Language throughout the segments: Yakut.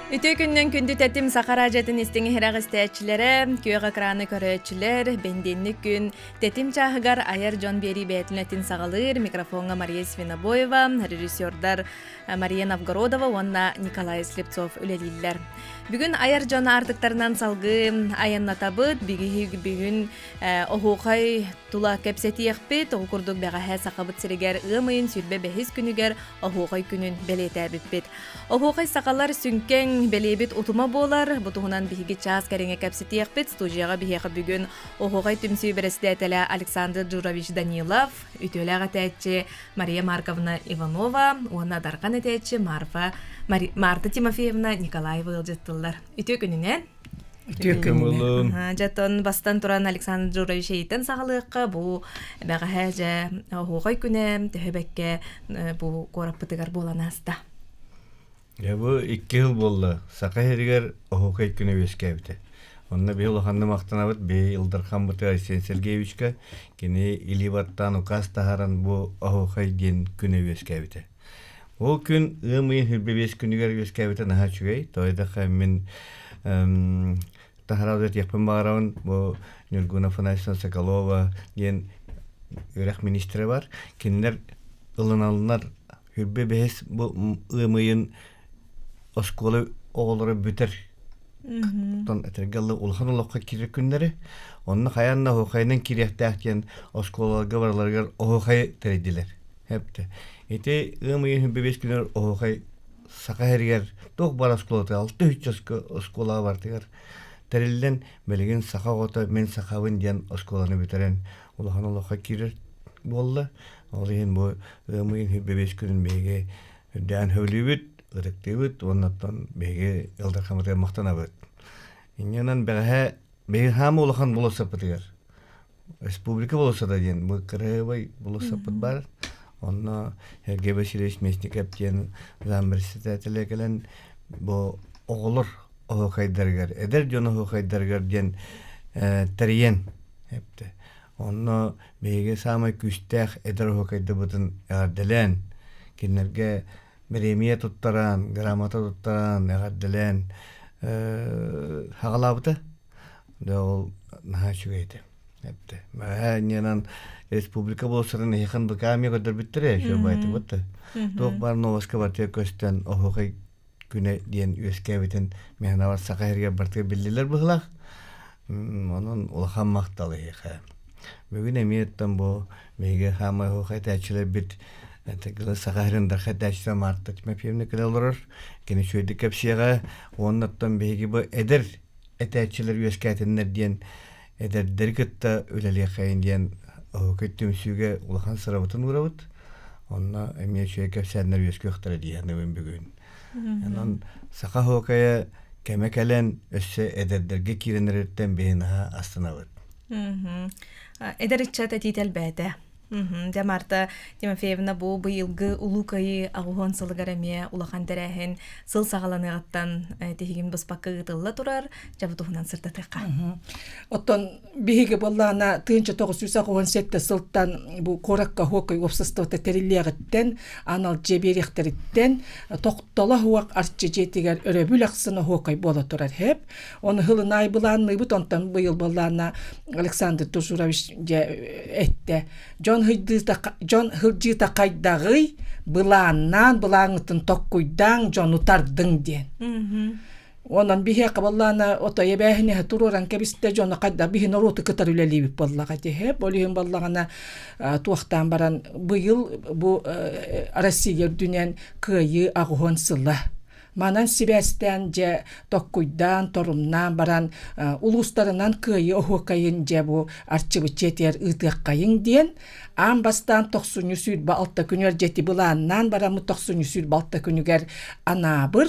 Үтүө күннэн күндү тэтим Саха радиотын истиҥ иһирэх истээччилэрэ, күөх экраны көрөөччүлэр, бэндиэнник күн тэтим чааһыгар айар дьон биэрии бэйэтин этин саҕалыыр микрофоҥҥа Мария Свинобоева, режиссердар Мария Новгородова уонна Николай Слепцов үлэлииллэр. Бүгүн айар дьон аартыктарынан салгыы айаннатабыт. Бүгүн оһуохай тула кэпсэтиэхпит. Ол курдук бэҕэһээ Сахабыт сиригэр ыам ыйын 25 күнүгэр оһуохай күнүн бэлиэтээбиппит. Оһуохай сахалар сүҥкэҥ бэлиэбит утума буолар. Бу туһунан биһиги чаас кэриҥэ кэпсэтиэхпит. Студияҕа биһиэхэ бүгүн Оһуохай түмсүү бэрэссэдээтэлэ Александр Джурович Данилов, үтүөлээх этээччи Мария Марковна Иванова уонна Дархан этээччи Марфа Марта Тимофеевна Николаева ыалдьыттыллар. Үтүө күнүнэн! Үтүө күнүнэн! Дьэ, бастан туран Александр Джурович эйиттэн саҕалыахха бу бэҕэһээ дьэ оһуохай күнэ төһө бэккэ бу куораппытыгар буолан ааста. Дьэ бу 2 сыл буолла. Саха сиригэр оһуокай күнэ үөскээбитэ. Онно биһи улаханнык махтанабыт биһи Ил Дархаммытыгар Айсен Сергеевичка кини илии баттаан укаас таһааран бу оһуокай диэн күнэ үөскээбитэ. Ол күн ыам ыйын 25 күнүгэр үөскээбитэ наһаа үчүгэй. Тоҕо диэтэххэ мин таһараабыт этиэхпин баҕарабын бу Нюргуна Афанасьевна Соколова диэн үөрэх министрэ бар. Кинилэр ылыналлар Хүрбэ бэһис бу ыам ыйын оскуола оҕолоро бүтэр Оттон этэргэ дылы улахан олоххо киирэр күннэри. Онно хайаан да оһуохайынан киириэхтээх диэн оскуолаларга барыларыгар оһуохай тэрийдилэр. Эптэ. Ити ыам ыйын хүрбэ биэс күнүгэр оһуохай Саха сиригэр туох баар оскуолатыгар 6 оскуолаҕа барытыгар тэриллэн билигин саха оҕото мин сахабын диэн оскуоланы бүтэрэн улахан олоххо киирэр буолла. Ол иһин бу ыам ыйын 25 күнүн биһиги үрдээн сөбүлүүбүт, ытыктыыбыт уонна оттон биһиги Ил Дархаммытыгар махтанабыт. Инньэнэн бэҕэһээ биһиги хаама улахан болуоссаппытыгар республика болуоссата диэн бу кырыһыбай болуоссаппыт баар. Онно Сергей Васильевич Местников диэн зампредседателэ кэлэн бу оҕолор оһуохайдарыгар, эдэр дьон оһуохайдарыгар диэн тэрийэн эптэ. Онно биһиги саамай күүстээх эдэр оһуокайдыбытын эҕэрдэлээн, кинилэргэ бириэмийэ туттаран, грамота туттаран, эҕэрдэлээн хаҕалаабыта. Дьэ ол наһаа үчүгэй этэ. Эптэ. Инньэнэн республика болсарын эһиэхэн быкаамия көрдөрбүттэрэ еще байтыбыт. Туох баар новоска барытыгар көстөн оһуохай күнэ диэн үөскээбитин Механавар Саха сиригэр барытыгар биллилэр быһылаах. Онон улахан махтал эһиэхэ. Бүгүн эмиэ оттон бу биһиги хаамай оһуох этээччилэрбит Саха сирин дарха этээччитэ Марта Тимофеевна кэлэ олорор. Кини үчүгэйдик кэпсиэҕэ. Уонна оттон биһиги бу эдэр этээччилэр үөскээтиннэр диэн эдэрдэри кытта үлэлиэххэйин диэн оһуокай түмсүүгэ улахан сырабытын уурабыт. Онно эмиэ үчүгэй кэпсээннэр үөскүөхтэрэ дии саныыбын бүгүн. Онон саха оһуокайа кэмэ кэлэн өссө эдэрдэргэ киирэн эрэриттэн биһи наһаа астынабыт. Эдэр ыччат этиитэ элбээтэ. Дьэ, Марта Тимофеевна бу быйылгы Улуу Кыайыы аҕыһуон сылыгар эмиэ улахан тэрээһин сыл саҕаланыаҕыттан тиһигин быспакка ыытылла турар. Дьэ, бу туһунан сырдатыахха. Оттон биһиги буоллаҕына 1987 сылтан бу куоракка хоккей уопсастыбата тэриллиэҕиттэн анал дьиэ биэриэхтэриттэн тохтоло суох арчы дьиэтигэр өрөбүл ахсын оһуокай буола турар хэп. Оны хылынай былаанныыбыт онтон быйыл буоллаана Александр Тужурович дьэ эттэ. Дьон хылдьыыта дьон хылдьыыта хайдаҕый былааннаан былааҥҥытын токкуйдааҥ дьону тардыҥ диэн. Онон биһиэхэ буоллаана отой эбээһинэһэ туруоран кэбистэ дьону хайдах биһи норуоту кытары үлэлиибит буоллаҕа дии. Ол иһин буоллаҕына туохтаан баран быйыл бу Россия үрдүнэн кыайыы аҕыһын сыла. Манан сибээстээн дьэ токкуйдаан, торумнаан баран улуустарынан кыайыы оһуокайын дьэ бу арчыбыччы ыытыаххайыҥ диэн аан бастаан тохсунньу 26 күнүгэр дьэти былааннаан бараммыт тохсунньу 26 күнүгэр Анаабыр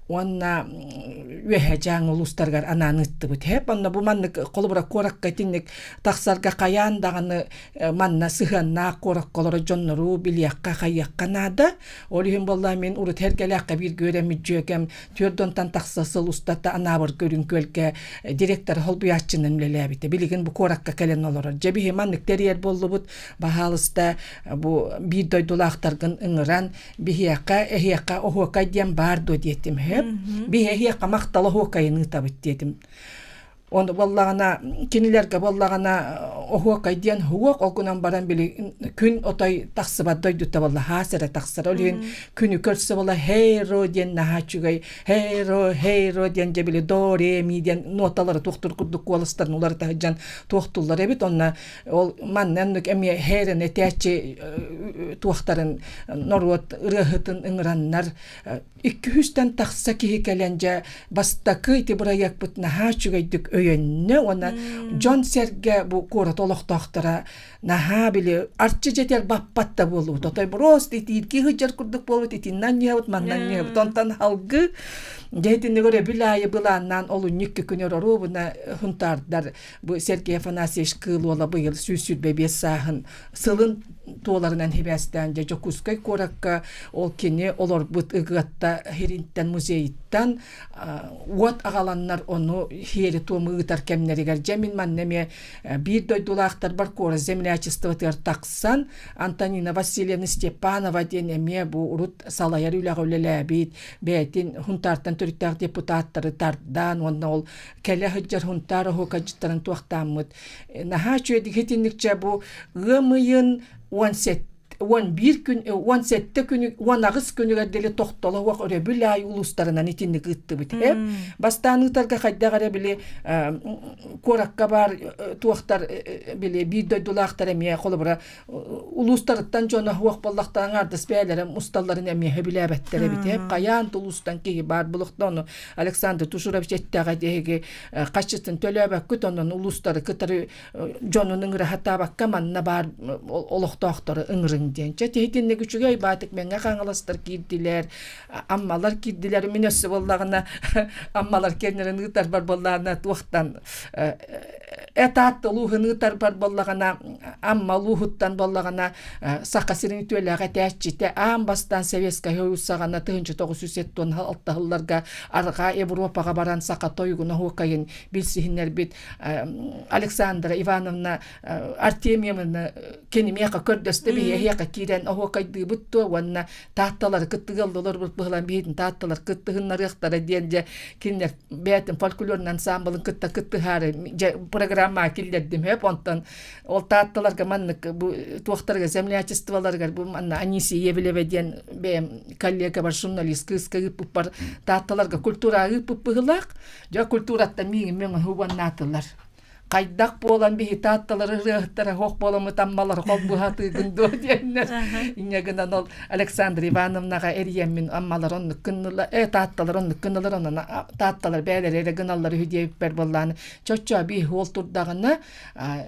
уонна Үөһээ Дьааҥы улуустарыгар анаан ыыттыбыт. Һэп онно бу маннык холобура куоракка итинник тахсарга хайаан даҕаны манна сыһыаннаах куоракка олорор дьоннору билиэххэ, хайыахха наада. Ол иһин буоллаа мин урут Эргэлээххэ бииргэ үөрэммит дьүөгэм түөрт уонтан тахса сыл устата Анаабырга Үрүҥ Күөлгэ директор холбуйааччынан үлэлээбитэ. Билигин бу куоракка кэлэн олорор. Дьэ биһи маннык тэрийэр буоллубут. Баһаалыста бу биир дойдулаахтаргын ыҥыран биһиэхэ, эһиэхэ оһуокай диэн баар дуо диэтим. Хеп биһиэхэ махтал оһуокайын ыытабыт диэтим. Оны буоллаҕына кинилэргэ буоллаҕына оһуокай диэн уох ол гынан баран били күн отой тахсыбат дойдута буолла хаас эрэ тахсар. Ол иһин күнү көрсө буола хейро диэн наһаа үчүгэй хейро хейро диэн дьэ били до ре ми диэн ноталары туохтур курдук куоластарын уларыта сылдьан туохтуллар эбит. Онно ол манна оннук эмиэ хейрен этээччи туохтарын норуот ырыаһытын ыҥыраннар 200-тэн тахса киһи кэлэн дьэ бастакы ити бырайыакпыт наһаа үчүгэйдик өйөннө уонна дьон-сэргэ бу куорат олохтоохторо наһаа били арчы дьэтэр баппат да буолубут отой просто итииргии сылдьар курдук буолбут итиннэн ньыһабыт маннан ньыһабыт онтон алгы дьэ итинник өрөбүл аайы былааннаан олунньу икки күн оруобуна хунтаардар бу Сергей Афанасьевич Кыыл уола быйыл 125 сааһын сылын туоларынан сибээстээн дьэ Дьокуускай куоракка ол кини олорбут Ыгыатта Хиринтэн музейыттан уот аҕаланнар ону хиэри туому ыытар кэмнэригэр дьэ мин манна эмиэ биир дойдулаахтарбар куорат землячествотыгар тахсан Антонина Васильевна Степанова диэн эмиэ бу урут салайар үлэҕэ үлэлээбит бэйэтин Хунтаартан төрүттээх депутаттары тардан уонна ол кэлэ сылдьар Хунтаар оһуокайдьыттарын туохтааммыт наһаа үчүгэйдик итинникчэ бу ыам ыйын 17 11 күн 17 күнү 18 күнүгэр диэри тохтоло суох өрөбүл аайы улуустарынан итинник ыыттыбыт бастаан ыытарга хайдах эрэ били куоракка баар туохтар били биир дойдулаахтар эмиэ холобура улуустарыттан дьоно суох буоллахтара аҥаардас бэйэлэрэ мусталларын эмиэ сөбүлээбэттэр эбит хайаан улуустан киһи баар булуохта ону Александр Тушурович эттэҕэ диэги хаччытын төлөөбөккүт онон улуустары кытары дьонун ыҥыра сатаабакка манна баар олохтоохтору ыҥырыҥ диэн. Чэ тиһитинник үчүгэй баатык Мэҥэ Хаҥаластар киирдилэр, Аммалар киирдилэр. Мин өссө буоллаҕына Аммалар кэннэрин ыытарбар буоллаҕына туохтан этаат улууһун ыытарбар буоллаҕына Амма улууһуттан буоллаҕына Саха сирин үтүөлээх этээччитэ аан бастаан Советскай Союз саҕана 1976 сылларга Арҕаа Европаҕа баран саха тойугун оһуокайын билсиһиннэрбит Александра Ивановна Артемьевна кинимиэхэ көрдөстө биһиэхэ киирэн оһуокайдыыбыт дуо уонна таатталары кыттыгаллар быһылан биһитин таатталар кыттыһыннарыахтара диэн дьэ кинилэр бэйэтин фольклорный ансамблын кытта кыттыһаары дьэ программа киллэрдим хөп онтон ол таатталарга маннык бу туохтарга землячестволарыгар бу манна Анисия Евлева диэн бэйэм коллегабар журналист кыыска ыыппыппар таатталарга культура ыыппыт быһыылаах дьэ культураттан миигин мөҥө уоннаатылар хайдах буолан биһи таатталары ырыаһыттара хоох буоламмыт аммалары холбуһатыыгын дуо диэннэр инньэ гынан ол Александра Ивановнаҕа эрийэммин аммалар оннук гыннылар э таатталар оннук гыннылар онон таатталар бэйэлэрэ эрэ гыналлар үһү диэбиппэр буоллааны чоччоо биһи уол турдаҕына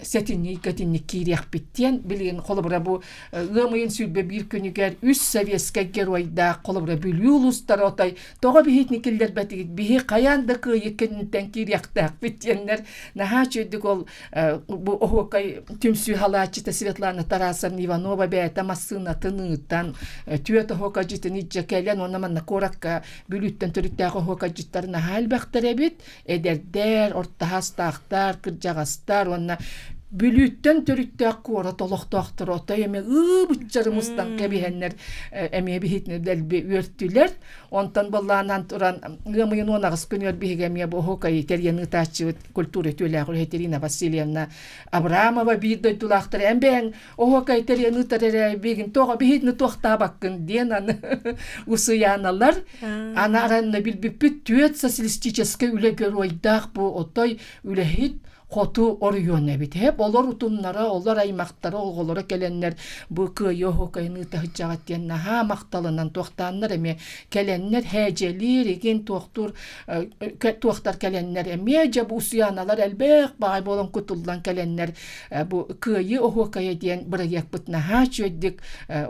сэтинньи итинник киириэхпит диэн билигин холобура бу ыам ыйын 21 күнүгэр үс советскай геройдаах холобура Бүлүү улуустара отой тоҕо биһитини киллэрбэтигит биһи хайаан да кыайыы кэнниттэн киириэхтээхпит диэннэр наһаа үчүгэйдик ол бу оһуокай түмсүү халааччыта Светлана Тарасовна Иванова бэйэтэ массыынатын ыытан түөрт оһуокайдьытын илдьэ кэлэн уонна манна куоракка Бүлүүттэн төрүттээх оһуокайдьыттар наһаа элбэхтэр эбит эдэрдэр, орто саастаахтар, кырдьаҕастар уонна Бүлүүттэн төрүттээх куорат олохтоохторо отой эмиэ ыы-быччары мустан кэбиһэннэр эмиэ биһитини дэлби үөртүлэр. Онтон боллаанан туран ыам ыйын 18 күнүгэр биһиги эмиэ бу оһуокайы тэрийэн ыытааччыбыт культура үтүөлээх үлэһит Ирина Васильевна Абрамова биир дойдулаахтара эн бэйэҥ оһуокай тэрийэн ыытар эрэ биигин тоҕо биһитини туохтаабаккын диэн аны усуйааналар аны аранна билбиппит түөрт социалистическай үлэ геройдаах бу отой үлэһит хоту оройуон эбит эп олор утумнара олор аймахтара оҕолоро кэлэннэр бу кыайыы оһуокайын ыыта сылдьаҕыт диэн наһаа махталынан туохтааннар эмиэ кэлэннэр һээдьэлиир игин туохтуур туохтар кэлэннэр эмиэ дьэ бу усуйааналар элбэх баҕай буолан кутуллан кэлэннэр бу Кыайыы оһуокайа диэн бырайыакпыт наһаа үчүгэйдик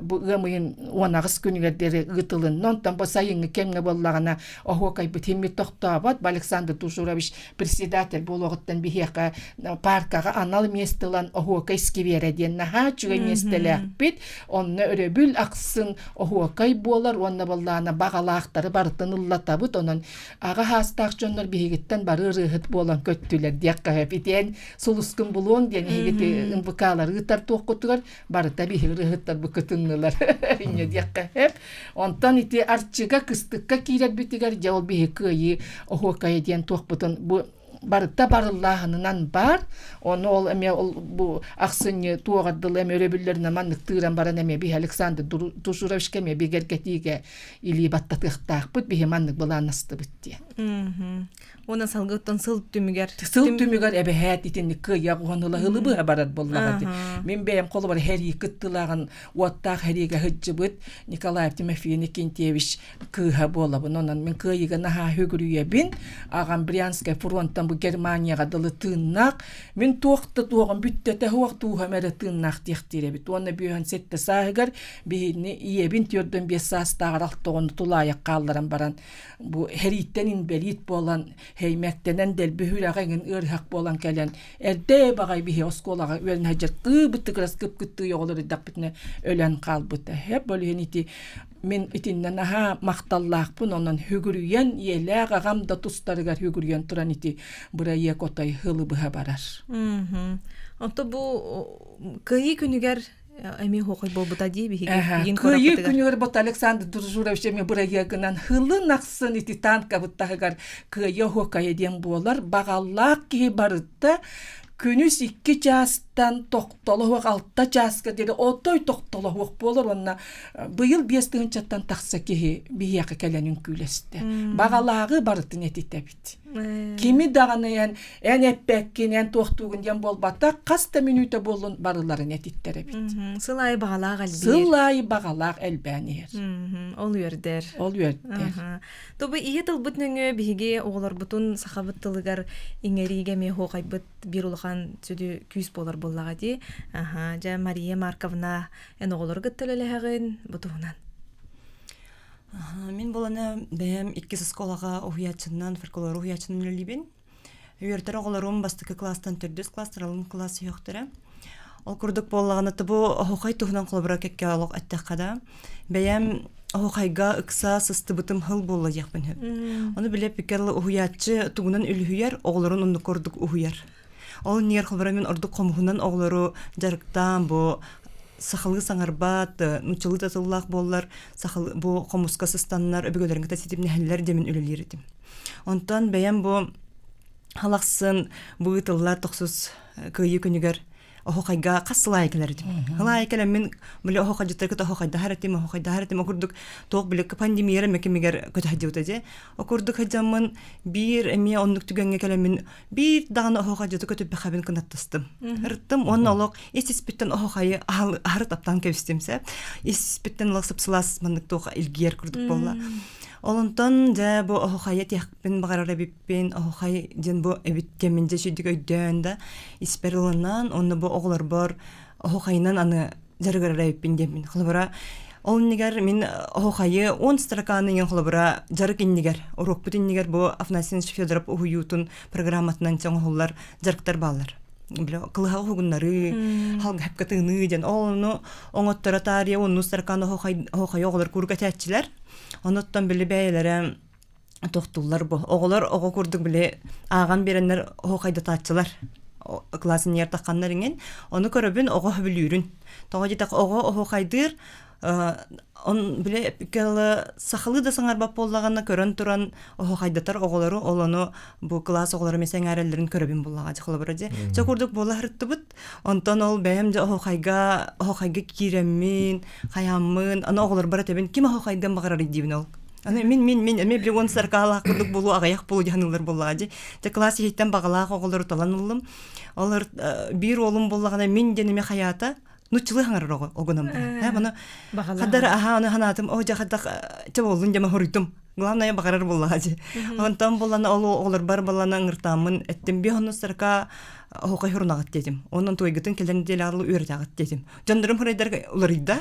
бу ыам ыйын 18 күнүгэр диэри ыытылынна. Онтон бу сайыҥҥы кэмҥэ буоллаҕына оһуокайбыт химмит тохтообот. Бу Александр Тужурович председатель буолуоҕуттан биһиэхэ биһиэхэ паркаҕа анал миэстэ ылан оһуокай скверэ диэн наһаа үчүгэй миэстэлээхпит. Онно өрөбүл ахсын оһуокай буолар уонна буоллаана баҕалаахтары барытын ыллатабыт. Онон аҕа саастаах дьоннор биһигиттэн бары ырыаһыт буолан көттүлэр диэххэ сөп. Итиэн сулускун булуоҥ диэн эһигити НВК-лары ыытар туоххутугар барыта биһиги ырыаһыттарбыт кытыннылар инньэ диэххэ сөп. Онтон ити Арчыга кыстыкка киирэрбитигэр дьэ ол биһи кыайыы оһуокайа диэн туохпутун бу барыта барыллааһынынан баар. Ону ол эмиэ ол бу ахсынньы туоҕар дылы эмиэ өрөбүллэринэн маннык тыыран баран эмиэ биһи Александр Дужуровичка эмиэ бигэргэтиигэ илии баттатыахтаахпыт биһи маннык былааннастыбыт диэн. Уонна салгыттан сыл түмүгэр сыл түмүгэр эбэһээт итинник кыайа уһаныла ылыбыһа барар буоллаҕа дии. Мин бэйэм холобур һэрии кыттылааҕын уоттаах һэриигэ сылдьыбыт Николаев Тимофей Никентьевич кыыһа буолабын. Онон мин кыайыыга наһаа үгүрүйэбин. Аҕам Брянскай фронтан бу Германияҕа дылы тыыннаах. Мин туох да туоҕум бүттэтэ суох тууһам эрэ тыыннаах диэхтиир эбит. Уонна бүөһэн сэттэ сааһыгар биһини ийэбин 45 саастааҕар алтоҕону тулаайах хаалларан баран бу һэрииттэн инбэлиит буолан һэймэктэнэн дэлби сүрэҕэ эҥин ыарыһах буолан кэлэн эрдэ баҕай биһи оскуолаҕа үөрэнэ сылдьар кыыбыттыгырас кып-кыттыы оҕолор эрдэхпитинэ өлөн хаалбыта. Һэп ол иһин ити мин итиннэ наһаа махталлаахпын онон сүгүрүйэн ийэлээх аҕам да тустарыгар сүгүрүйэн туран ити бырайыак отой һылы быһа барар. Онто бу кыайыы күнүгэр эмиэ хоқой буолбута дии биһиги Кыайыы күнүгэр бот Александр Дружурович эмиэ бырайыагынан һылын ахсын ити танкабыт таһыгар кыайыы оһуокайа диэн буолар баҕалаах киһи барыта күнүс икки чаастан тохтолоһуох алта чааска диэри отой тохтолоһуох буолар уонна быйыл биэс тыһыынчаттан тахса киһи биһиэхэ кэлэн үҥкүүлэстэ. Баҕалааҕы барытын этитэбит. Кими даҕаны эн эн эппэккин, эн туохтуугун диэн буолбатах, хас да мүнүүтэ буоллун барыларын этиттэр эбит. Сыл аайы баҕалаах элбиир. Сыл аайы баҕалаах элбээн иһэр. Ол үөрдэр. Ол үөрдэр. Тобу ийэ тылбыт нөҥүө биһиги оҕолорбутун сахабыт тылыгар иҥэриигэ эмиэ хуохайбыт биир улахан сүдү күүс буолар буоллаҕа дии. Аха, дьэ Мария Марковна эн оҕолору кытта үлэлэһэҕин бу туһунан. Мин буолана бэйэм иккис оскуолаҕа уһуйааччынан, фольклор уһуйааччынан үлэлиибин. Үөрэтэр оҕолорум бастакы класстан төрдүс класс, алын класс үһүөхтэрэ. Ол курдук буоллаҕына, бу оһуохай туһунан холобура кэккэ олох эттэххэ да, бэйэм оһуохайга ыкса сыстыбытым хыл буолла диэхпин сөп. Ону билэ пикэл уһуйааччы тугунан үлүһүйэр, оҕолорун оннук курдук уһуйар. Ол иннигэр холобура мин ордук хомуһунан оҕолору дьарыктаан бу сахалыы саҥарбат, нууччалыы да тыллаах буоллар, сахалыы бу хомуска сыстаннар, өбүгэлэрин кытта ситимнэһэллэр диэмин үлэлиир этим. Онтон бэйэм бу халахсын бу ыытыллар тохсус кыайыы күнүгэр оһохайга хас сыл аайы кэлэр этим. Сыл аайы кэлэммин били оһохайдьыттар кытта оһохайдаһар этим, оһохайдаһар этим. О курдук туох били пандемия мекемигэр көтөһдьүбүтэ дии. О курдук сылдьаммын биир эмиэ оннук түгэҥҥэ кэлэммин биир даҕаны оһохайдьыты көтүппэхэбин кынаттастым. Ырыттым уонна олох ис испиттэн оһохайы аһары таптаан кэбистим сэ. Ис испиттэн олох сыпсылаас маннык туох илгиэр курдук буолла. Олонтон дьэ бу оһохайы этиэхпин баҕарар эбиппин, оһохай диэн бу эбит диэммин дьэ сүдүк өйдөөн да испэр ылынан, онно бу оҕолорбор оһохайынан аны дьарыгырар эбиппин диэммин. Холобура, ол иннигэр мин оһохайы 10 строканы иҥэн холобура дьарык иннигэр, уруокпут иннигэр бу Афанасий Федоров уһуйуутун программатынан оҥоһуллар дьарыктар бааллар. Бile кылыһаҕы уһугуннарыы, халгаһыпка тыыныы диэн ол ону оҥотторо таарыйа онну строканы оһохайы оҕолор куруук этээччилэр. Онуттан били бэйэлэрэ тохтуллар бу. Оҕолор оҕо курдук били ааҕан биэрэннэр оһуохайдатааччылар кылаас иннигэр тахханнар иҥин. Ону көрөбүн оҕо сөбүлүүрүн. Тоҕо диэтэх оҕо оһуохайдыыр он били сахалыы да саҥарбат буоллаҕына көрөн туран оһуохайдатар оҕолору ол ону бу кылаас оҕолоро эмиэ сэҥээрэллэрин көрөбүн буоллаҕа дьэ холобура дьэ. Чэ курдук буола сырыттыбыт. Онтон ол бэйэм дьэ оһуохайга оһуохайга киирэммин, хайааммын, аны оҕолорбор этэбин, ким оһуохайдыан баҕарарый диибин ол. Аны мин мин мин эмиэ били уон саркаалаах курдук буолуо аҕыйах буолуо дьаһаныылар буоллаҕа дии. Дьэ кылаас иһиттэн баҕалаах оҕолору талан ыллым. Олор биир уолум буоллаҕына мин диэн эмиэ хайаата нуччалыы хаҥарар оҕо огунан баран. Э маны хаддар аха аны ханаатым о дьэ хаддах чэ буоллун дьэ хоруйдум. Главное баҕарар буоллаҕа дии. Онтон буллана ол оҕолорбор буллана ыҥыртааммын эттим би онну сарка Оһуохай хурунаҕыт диэтим. Онон туойгытын кэлэн диэлэҕэ үөрэтээҕит диэтим. Дьоннорум хурайдар уларыйда.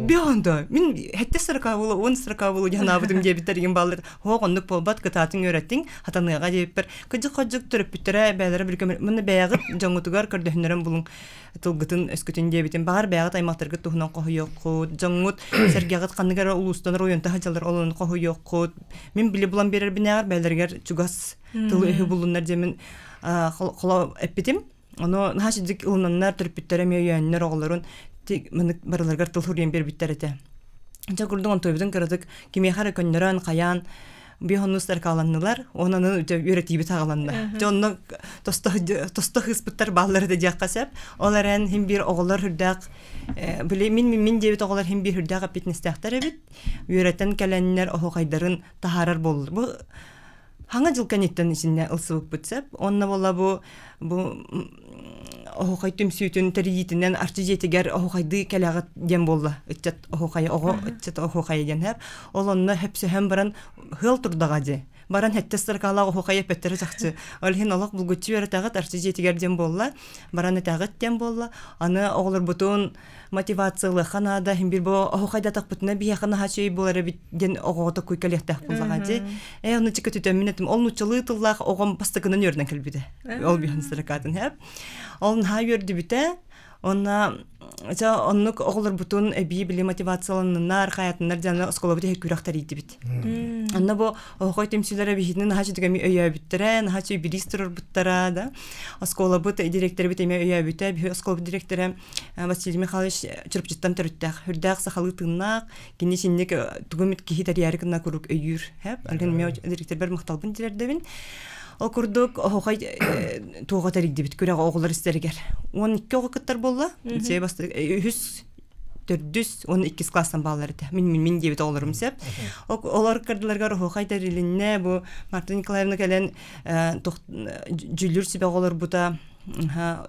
Биондо мин хэтте сырка буолу, он сырка буолу диһанаабытым диэбиттэр игин бааллар. Хоох оннук буолбат кытаатын үөрэттиҥ, хатаныаҕа диэбиппэр. Кыдьык-ходьук төрөппүттэрэ бээлэрэ бүркөмөр муну бэйэҕит дьоҥҥутугар көрдөһүннэрэн булуҥ тылгытын өскүтүн диэбитим. Баҕар бэйэҕит аймахтаргыт туһунан хоһуйуоххут, дьоҥҥут сэргэҕит ханнык эрэ улуустан оройуонтан сылдьаллар олорон хоһуйуоххут. Мин били булан биэрэрбинээҕэр бэйэлэригэр чугас тылы өһү буллуннар диэмин холо эппитим. Ону наһаа сидик ылынаннар төрөппүттэрэ эмиэ өйөөннөр оҕолорун маннык барыларыгар тыл суруйан биэрбиттэр этэ. Дьэ курдук онтуйбутун кыратык кимиэхэ эрэ көннөрөн хайаан биохонус таркаланнылар уонна аны үөрэтиибит аҕаланна. Дьэ онно тосто тосто хыыспыттар бааллар этэ диэххэ сөп. Ол эрэн хим биир оҕолор үрдээх били мин мин диэбит оҕолор хим биир үрдээх эппитинэстээхтэр эбит. Үөрэтэн кэлэннэр оһуохайдарын таһаарар буоллулар. Бу Хаҥа дьыл кэнниттэн исиннэ ылсыбыппыт сөп. Онно буолла бу бу оһуохай түмсүүтүн тэрийиитинэн Арчы дьиэтигэр оһуохайдыы кэлэҕит диэн буолла. Ыччат оһуохайа, оҕо ыччат оһуохайа диэн һэп. Ол онно хөпсөһөн баран ыал турдаҕа дии. Баран хэттэ строкалаах оһуохай эппэттэрэ чахчы. Ол иһин олох булгуччу үөрэтэҕит Арчы дьиэтигэр диэн буолла. Баран этэҕит диэн буолла. Аны оҕолорбутун мотивациялыахха наада иһин бир бу оһохайдатахпытына биһиэхэ наһаа үчүгэй буолар эбит диэн оҕоҕо токуй кэлиэхтээх буоллаҕа дии ээ ону чика түтэммин этим ол нууччалыы тыллаах оҕом бастакынан үөрэнэн кэлбитэ ол биһэн сыракаатын хэп ол наһаа үөрдүбүтэ Онна ча оннук оҕолорбутун эбии били мотивацияланныннар, хаятыннар дьаны оскуолабыт иһэ күрэх тэрийдибит. Онно бу оһохой түмсүүлэрэ биһитини наһаа үчүгэй эми өйөөбүттэрэ, наһаа үчүгэй бириис турарбыттара да. Оскуолабыт директорыбыт эмиэ өйөөбүтэ. Биһи оскуолабыт директора Василий Михайлович Чурапчыттан төрүттээх, үрдээх сахалыы тыыннаах, кини синник тугу эмит киһи тэрийээри гына куруук өйүүр. Алгын эмиэ директорбар махталбын тириэрдэбин. Ол курдук оһохой туоҕа тэрийдибит күрэҕи оҕолор истэригэр. 12 оҕо кыттар буолла. Үһүс төрдүс уонна иккис класстан бааллар этэ. Мин мин мин диэбит оҕолорум сөп. Олор кырдыларгар оһуохай тэрилиннэ бу Марта Николаевна кэлэн дьүллүр сүбэ оҕолорбута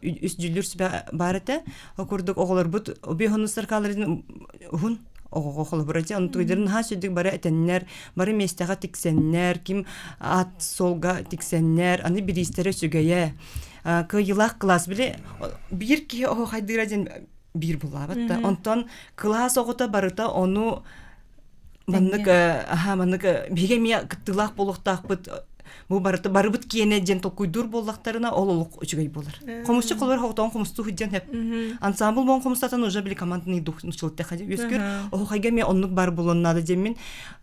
үс дьүллүр сүбэ баар этэ. Ол курдук оҕолорбут обиохонустар хааларын уһун оҕоҕо холобура дьэ онтуйдарын наһаа сүдүк бары этэннэр бары миэстэҕэ тиксэннэр ким аат суолга тиксэннэр аны бириистэрэ үчүгэйэ кыайыылаах кылаас били биир киһи оһуохайдыыра диэн биир булаабат да онтон кылаас оҕото барыта ону маннык аха маннык биһиги эмиэ кыттыылаах буолуохтаахпыт бу барыта барыбыт киэнэ диэн толкуйдуур буоллахтарына ол олох үчүгэй буолар. Хомусчу холор хоҕотоон хомустуу сылдьан хэп. Ансамбл буон хомустатан уже били командный дух нучултаха үөскүр оһохайга эмиэ оннук бар буолуон наада диэммин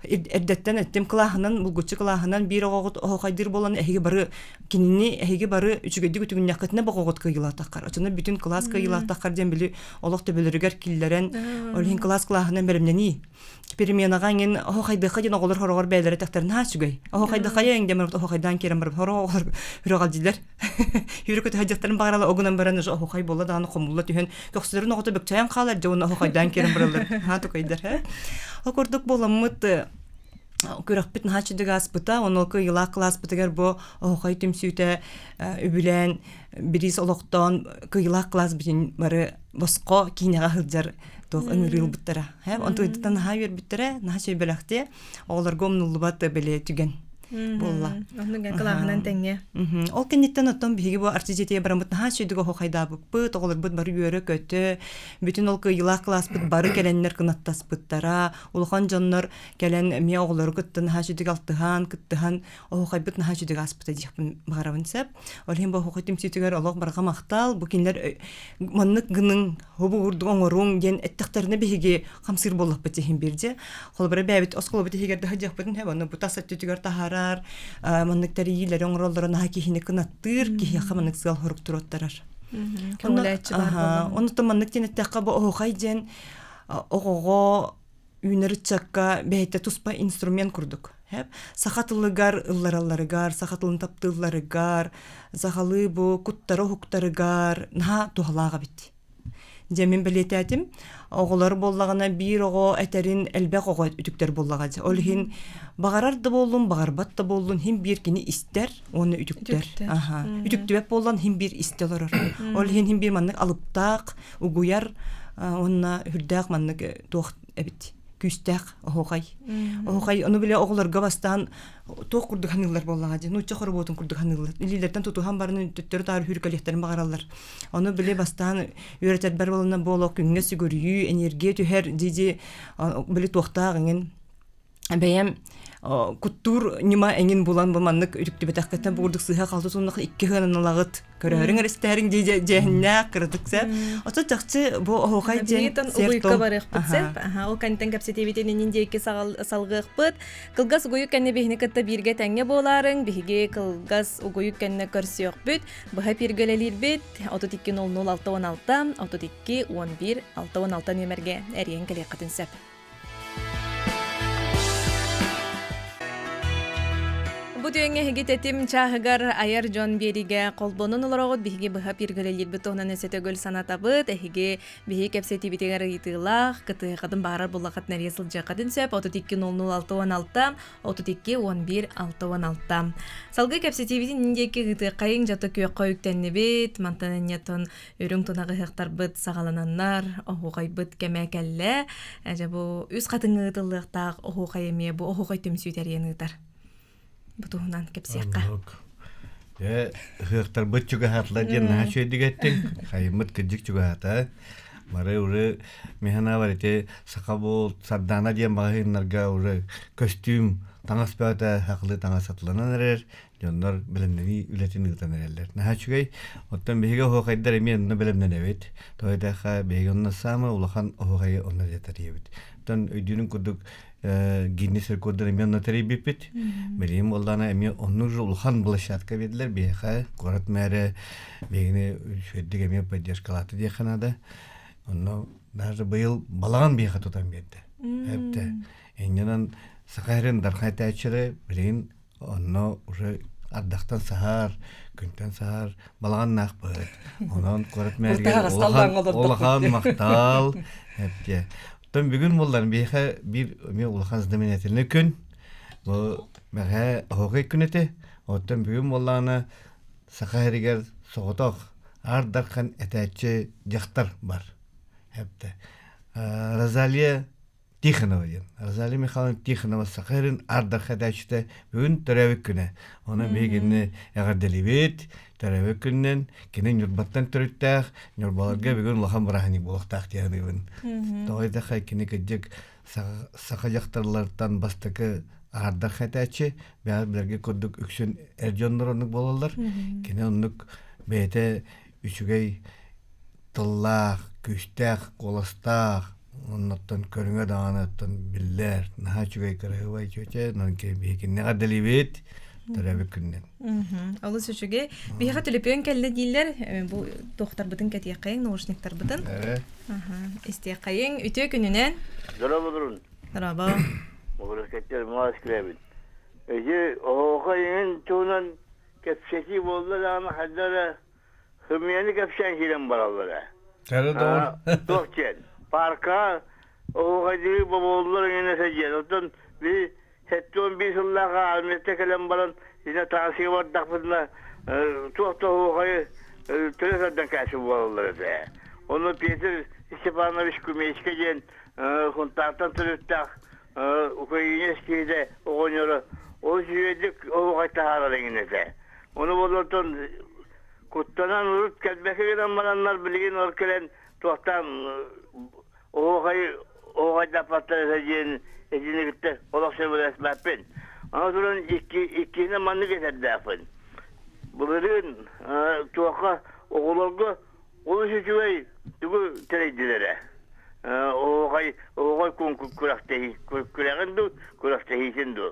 эрдэттэн эттим кылааһынан булгуччу кылааһынан биир оҕоҕут оһохайдыыр буолан эһиги бары кинини эһиги бары үчүгэйдик үтүгүннэххитинэ боҕоҕут кыайыылаатаххар оччоно бүтүн кылаас кыайыылаатаххар диэн били олох төбөлөрүгэр киллэрэн ол иһин кылаас кылааһынан бэлэмнэнии переменаҕа иҥин оһохайдыахха диэн оҕолор хороҕор бэйэлэрэ тэхтэрин наһаа үчүгэй оһохайдахайа иҥ диэн барбыт оһохайдаан киирэн барбыт хоро оҕолор үрөҕалдьилэр хүрү көтөһө баҕарала огунан баран уже оһохай буолла даҕаны хомулла түһэн көхсүлэрин оҕото бөкчөйөн хаалар дьэ уонна оһохайдаан киирэн бараллар наһаа тукайдар ол курдук буоламмыт күрэхпит наһаа үчүгэй ааспыта онно кыайыылаах кылааспытыгар бу оһохай түмсүүтэ үбүлээн бириис олохтоон кыайыылаах кылаас бүтүн бары босхо киинэҕэ сылдьар туох ыҥырыы ылбыттара. Онтуйдуттан наһаа үөрбүттэрэ, наһаа сөйбөлөхтүө. Оҕолорго умнуллубат бэлиэ түгэн буолла. Оннук кылааһынан тэҥҥэ. Ол кэнниттэн оттон биһиги бу Арчы дьиэтигэр бараммыт наһаа үчүгэй оһуохайдаабыппыт, оҕолорбут бары үөрэ-көтө, бүтүн ол кыайыылаах кылааспыт бары кэлэннэр кынаттаспыттара, улахан дьоннор кэлэн эмиэ оҕолору кытта наһаа үчүгэй алтыһан, кыттыһан оһуохайбыт наһаа үчүгэй ааспыта диэхпин баҕарабын сөп. Ол иһин бу оһуохай түмсүүтүгэр олох барҕа махтал, бу кинилэр маннык гыныҥ, хобу курдук оҥоруҥ диэн эттэхтэринэ биһиги хамсыыр буоллахпыт иһин биирдэ. Холобура бэйэбит оскуолабыт иһигэр да сылдьыахпытын сөп, ону бу тас өттүтүгэр таһаарар, маннык тэрийиилэри оҥороллоро наһаа киһини кынаттыыр, киһиэхэ маннык сыал-сорук туруоттарар. Көҥүлээччи баар буолла. Онно маннык диэн эттэххэ бу оһуохай диэн оҕоҕо үүнэр ыччакка бэйэтэ туспа инструмент курдук. Саха тылыгар ылларалларыгар, саха тылын таптыылларыгар, сахалыы бу куттары уһуктарыгар наһаа туһалаах эбит. Дьэ мин бэлиэтээтим, оҕолор буоллаҕына биир оҕо этэрин элбэх оҕо үтүктэр буоллаҕа дьэ. Ол иһин баҕарар да буоллун, баҕарбат да буоллун хин биир кини истэр уонна үтүктэр. Аха. Үтүктүбэт буоллан хин биир истэ олорор. Ол иһин хин биир маннык алыптаах, угуйар уонна үрдээх маннык туох эбит. күүстээх оһуохай. Оһуохай ону биле оҕолорго бастаан туох курдук ханыыллар буоллаҕа дии, нуучча хоробуотун курдук ханыыллар. Илиилэртэн тутуһан баран төттөрү-таары хүүркэлиэхтэрин баҕараллар. Ону били бастаан үөрэтэрбэр буолана буолуох күҥҥэ сүгүрүйүү, энергия түһэр дии-дии били туохтаах эҥин бэйэм куттуур ньыма эҥин булан бу маннык үтүктүбэтэххиттэн бу курдук сыыһа халты туннах икки ыһыанан ылаҕыт көрөөрүҥ эрэстээриҥ дии дьиэһиннээх кыратык сэ ото чахчы бу оһуохай диэн угуйка барыахпыт сеп ол кэнтэн кэпсэтиибитин иннин диэки салгыахпыт кылгас угуйук кэннэ биһини кытта бииргэ тэҥҥэ буолаарыҥ биһиги кылгас угуйук кэннэ көрсүөхпүт быһа пиргэлэлиирбит 32 00 616 32 11 616 нүөмэргэ эрийэн кэлиэххитин сөп. Бу түөҥҥэ эһиги тэтим чааһыгар айар дьон биэригэ холбонон олороҕут биһиги быһа пиргэлэлиирбит туһунан өссө төгүл санатабыт. Эһиги биһиги кэпсэтиибитигэр ыйытыылаах, кытыахатын баарар буллахат нэрийэ сылдьыаххытын сөп. 32 00 616 32 11 616. Салгыы кэпсэтиибитин иннин диэки ыытыаххайыҥ дьото күөххэ үктэннибит. Мантан инньэтон үрүҥ тунах ыһыахтарбыт саҕалананнар, оһуохайбыт кэмэ кэллэ. Дьэ бу үс хатыҥҥа ыытыллыахтаах оһуохай эмиэ бу оһуохай түмсүү тэрийэн ыытар. Бу туһунан кэпсиэххэ. Дьэ, ыһыахтарбыт чугаһаатылар диэн наһаа үчүгэйдик эттиҥ. Хайыммыт кырдьык чугаһаата. Бары уже механавар ити саха буол Сардаана диэн маҕаһыыннарга уже көстүүм таҥас бөҕөтө хахылыы таҥас сатыланан эрэр. Дьоннор бэлэмнэнии үлэтин ыытан эрэллэр. Наһаа үчүгэй. Оттон биһиги оһуохайдар эмиэ онно бэлэмнэнэбит. Тоҕо диэтэххэ, биһиги онно саамай улахан оһуохайы онно тэрийэбит. Оттон өйдүүрүн курдук Гиннес рекордун эмиэ онно тэрийбиппит. Билигин буоллаҕына эмиэ оннук же улахан площадка биэрдилэр биһиэхэ. Куорат мэрэ биһигини үчүгэйдик эмиэ поддержкалаата диэххэ наада. Онно даже быйыл балаҕан биһиэхэ тутан биэрдэ. Эптэ. Иннинэн Саха сирин Дархан этээччилэрэ билигин Онно уже ардахтан саһар, күнтэн саһар балаҕаннаахпыт. Онон куорат мээригэр улахан, улахан махтал. Эптиэ. Оттон бүгүн буоллар биһиэхэ биир эмиэ улахан знаменательный күн. Бу мэхэ оһуохай күн этэ. Оттон бүгүн буоллаҕына Саха сиригэр соҕотох Аар Дархан этээччи дьахтар бар. Эптэ. Розалия Тихонова диэн. Розалия Михайловна Тихонова саха сирин ардах этээччитэ бүгүн төрөөбүт күнэ. Онон биһигини эҕэрдэлиибит. Төрөөбүт күнүнэн кини Ньурбаттан төрүттээх, Ньурбаларга бүгүн улахан бырааһынньык буолуохтаах диэн саныыбын. Тоҕо диэтэххэ кини кырдьык саха дьахталлартан бастакы ардах этээччи, бэйэ билэргэ курдук үксүн эр дьоннор оннук буолаллар. Кини оннук бэйэтэ үчүгэй тыллаах, күүстээх, куоластаах, оннуттан көрүҥэ даҕаны оттон биллэр, наһаа үчүгэй кыраһыабай чүөчэ, онон биһикиннэҕэ эрдэлиибит, төрөөбүт күнүнэн. Олус үчүгэй. Биһиэхэ төлөпүөн кэллэ дииллэр, бу туохтарбытын кэтиэххэйиҥ, наушниктарбытын. Истиэххэйиҥ. Үтүө күнүнэн. Дорооболорун. Дорообо. Олорокеттер маас күрэбит. Эти оһоохо иҥин туһунан кэпсэтии буолла даҕаны хайда эрэ Хымыйаны кэпсээн киирэн бараллара. Кэрэ доҕор. Туох диэн, парка оһуохайдыы боболлор эҥинэ сылдьан. Оттон би 71 сыллаах армията кэлэн баран итинэ таансыга бардахпытына туох да оһуохайы төлө тардан кээсэ буолаллар этэ. Ону Петр Степанович Кумечка диэн Хунтаартан төрүттээх украинец киһитэ оҕонньоро олус үчүгэйдик оһуохай таһаарар эҥин этэ. Ону болотон куттанан урут кэлбэккэ гынан бараннар билигин ол кэлэн туохтаан оһуохай оһуохайдаппаттар этэ диэн этини кытта олох сөбүлэспэппин. Аны туран икки иккиһинэн маннык этэрдээхпин. Былырыын туохха оҕолорго олус үчүгэй тугу тэрийдилэр ээ. Оһуохай оһуохай күрэхтэһии күрэҕин дуу күрэхтэһиитин дуу.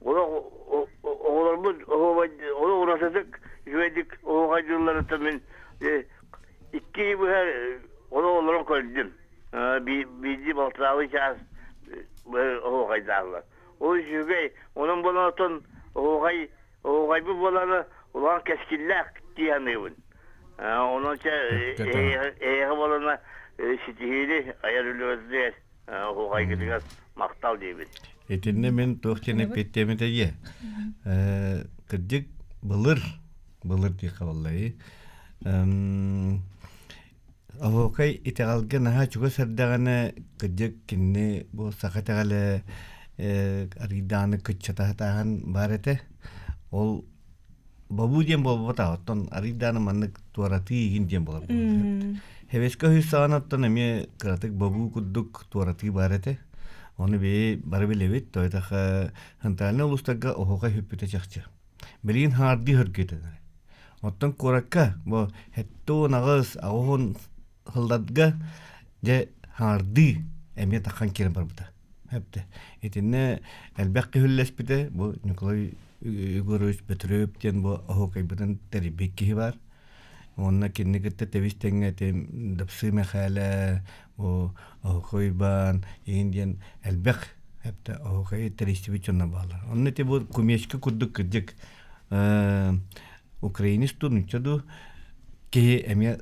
Оҕолорбут олох уратытык үчүгэйдик оһуохайдыылларыттан мин икки быһа олох олорон көрдүм. Биирдии балтараалыы чаас оһуохайдааллар. Ол үчүгэй. Онон буолан оттон оһуохай оһуохайбыт буолаары улахан кэскиллээх дии саныыбын. Онон чэ эһиэхэ буолана ситиһиини айар үлэҕитигэр Оһуохайгытыгар махтал диибин. Итиннэ мин туох диэн эппиэттиэм этэйиэ. Кырдьык былыр, былыр диэххэ буоллай. Оһуокай итэҕэлгэ наһаа чугас эрдэҕинэ, кырдьык кинини бу саха итэҕэлэ арыйдааны кыччата сатааһын баар этэ. Ол бобуу диэн буолбатах, оттон арыйдааны маннык туоратыы игин диэн буолар буолуон сөп. Хэбэскэ үһүс саҕанаттан эмиэ кыратык бобуу курдук туоратыы баар этэ. Ону бэйи бары билэбит, тойтаха центральнай улуустарга оһуокай сүппүтэ чахчы. Билигин хаҥардыы хөргүтэнэр. Оттон куоракка бу 78, 80 сылларга дьэ хаҥардыы эмиэ таххан киирэн барбыта. Эптэ. Итиннэ элбэх киһи бу Николай Егорович Бөтүрүөп диэн бу оһуокайбытын тэрийбит киһи баар. Уонна кинини кытта тэбис тэҥҥэ Дапсы Мэхээлэ, бу Оһуокай Уйбаан игин диэн элбэх эптэ оһуокайы тэрийсибит дьонно бааллар. Онно ити бу кумечка курдук кырдьык украинец дуу, нуучча дуу киһи эмиэ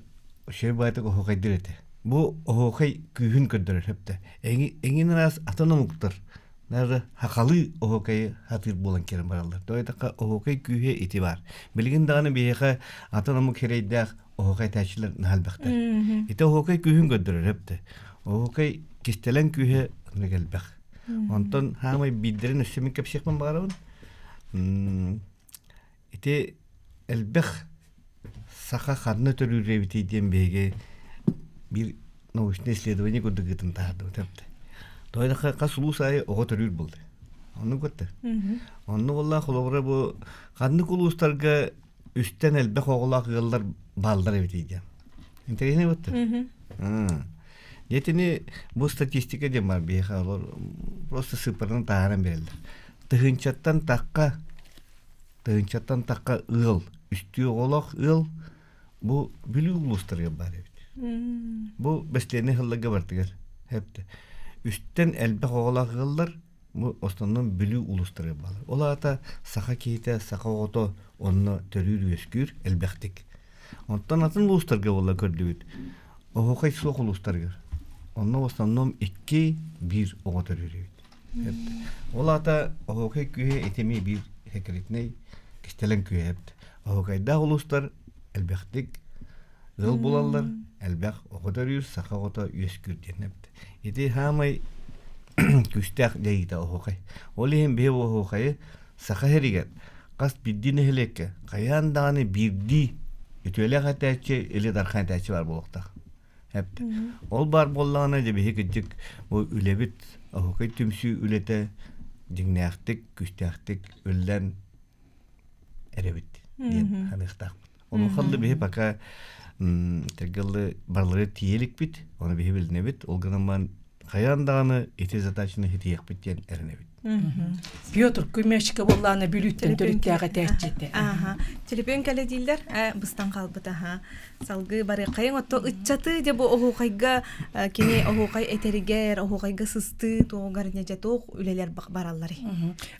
үчүгэй баҕайытык оһуокайдыыр этэ. Бу оһуокай күүһүн көрдөрөр эптэ. Эҥин араас атын омуктар даже хахалыы оһуокайы сатыыр буолан киирэн бараллар. Тоҕо диэтэххэ оһуокай күүһэ ити баар. Билигин даҕаны биһиэхэ атын омук сирэйдээх оһуокай этээччилэр наһаа элбэхтэр. Ити оһуокай күүһүн көрдөрөр эптэ. Оһуокай кистэлэҥ күүһэ оннук элбэх. Онтон хаамай биирдэрин өссө мин кэпсиэхпин баҕарабын. Ити элбэх саха ханна төрүүр эбитий диэн биһиги биир научное исследование курдук ыытан таһаардыбыт эбит. Тоҕо хас улуус аайы оҕо төрүүр буолла. Оннук батта. Онно буолла холобура бу ханнык улуустарга үстэн элбэх оҕолоох ыаллар бааллар эбитий диэн. Интэриэһинэй батта. Дьэтини бу статистика диэн бар биһиэхэ олор просто сыыппараны таһааран биэрэллэр. Тыһыынчаттан тахха тыһыынчаттан тахха ыал, үстүү оҕолоох ыал бу Бүлүү улуустарыгар баар эбит. Бу бэстиэнэй сылларга бартыгар хэпте. Үстэн элбэх оҕолоох ыаллар бу основном Бүлүү улуустарыгар бааллар. Ол аата саха киһитэ, саха оҕото онно төрүүр-үөскүүр элбэхтик. Онтон атын улуустарга буолла көрдүбүт. Оһуохай суох улуустарыгар. Онно в основном икки, биир оҕо төрүүр эбит. Ол аата оһуокай күүһэ итими биир секретнэй кистэлэҥ күүһэ эбит. Оһуокайдаах улуустар элбэхтик ыал булаллар, элбэх оҕо төрүүр, саха оҕото үөскүүр диэн эбит. Ити хаамай күүстээх дьайыыта оһуокай. Ол иһин биһи оһуокайы саха сиригэр хас биирдии нэһилиэккэ хайаан даҕаны биирдии үтүөлээх этээччи или дархан этээччи баар буолуохтаах. Эпт. Ол баар буоллаҕына дьэ биһи кырдьык бу үлэбит оһуокай түмсүү үлэтэ дьиҥнээхтик, күүстээхтик үллэн эрэбит диэн саныахтаахпыт. Онуоха биһи пока тергеллы барылары тиийэ иликпит, ону биһи билинэбит. Ол гынан баран хайаан даҕаны ити задачаны ситиһиэхпит диэн эрэнэбит. Петр Кумечка буоллаана Бүлүүттэн төрүттээх этээччи Аха. Телепион кэлэ дииллэр, быстан хаалбыт аха. Салгыы барыаххайыҥ отто ыччаты дьэ бу оһуохайга кини оһуохай этэригэр, оһуохайга сыстыы туоҕугар дьэ туох үлэлэр баралларый?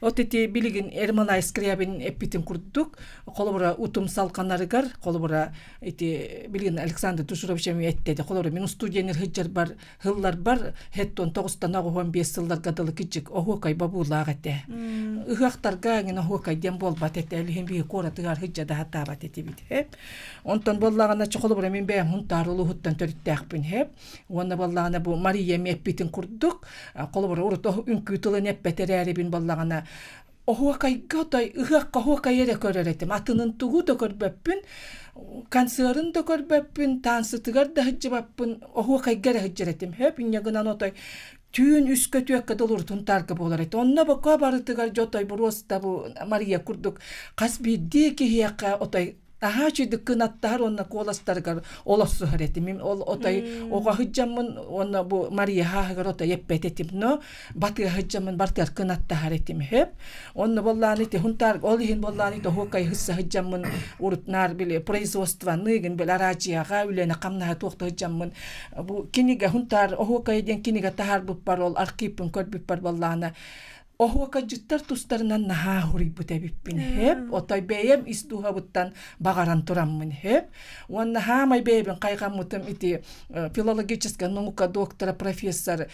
От ити билигин Ермолай Скрябин эппитин курдук, холобура утум салҕанарыгар, холобура ити билигин Александр Тушурович эмиэ эттэди, холобура мин студенер сылдьарбар Һылларбар һэттон тоҕустан оҕуһуон биэс сылларга дылы кичик оһуокай бобуулаах этэ. Ыһыахтарга эҥин оһуокай диэн буолбат этэ. Илиһин биһи куоратыгар сылдьа да сатаабат этибит. Онтон буоллаҕына чохолобура мин бэйэм Хунтаар улууһуттан төрүттээхпин хэп. Уонна буоллаҕына бу Мария эми эппитин курдук, холобура урут үҥкүү тылын эппэт эрээрибин буоллаҕына оһуокайга отой ыһыахха оһуокай эрэ көрөр этим атынын тугу да көрбөппүн концерын да көрбөппүн таансытыгар да сылдьыбаппын оһуокайга эрэ сылдьар этим хөп инньэ гынан отой түүн үскэ түөккэ дылы таарга буолар этэ онно бока барытыгар дьэ отой боруоста бу Мария курдук хас биирдии киһиэхэ отой Аһаа үчүгдүк кынаттаһар уонна куоластарыгар олорсуһар этим. Мин ол отой оҕо сылдьаммын уонна бу Мария хааһыгар отой эппэт этим, но батыа сылдьаммын бартыгар кынаттаһар этим сөп. Онно буоллаан ити хунтаар ол иһин буоллаан ити оһуокай сысса сылдьаммын урут наар били производствоны гин били араадьыйаҕа үлэни хамнаһа туохта сылдьаммын бу кинигэ хунтаар оһуокай диэн кинигэ таһаарбыппар ол архивпын көрбүппэр буоллаана Оһуокайдьыттар тустарынан наһаа суруйбут эбиппин һэп, отой бэйэм ис дууһабыттан баҕаран тураммын һэп. Уонна хаамай бэйэбин хайҕаммытым ити филологическая наука доктора, профессор.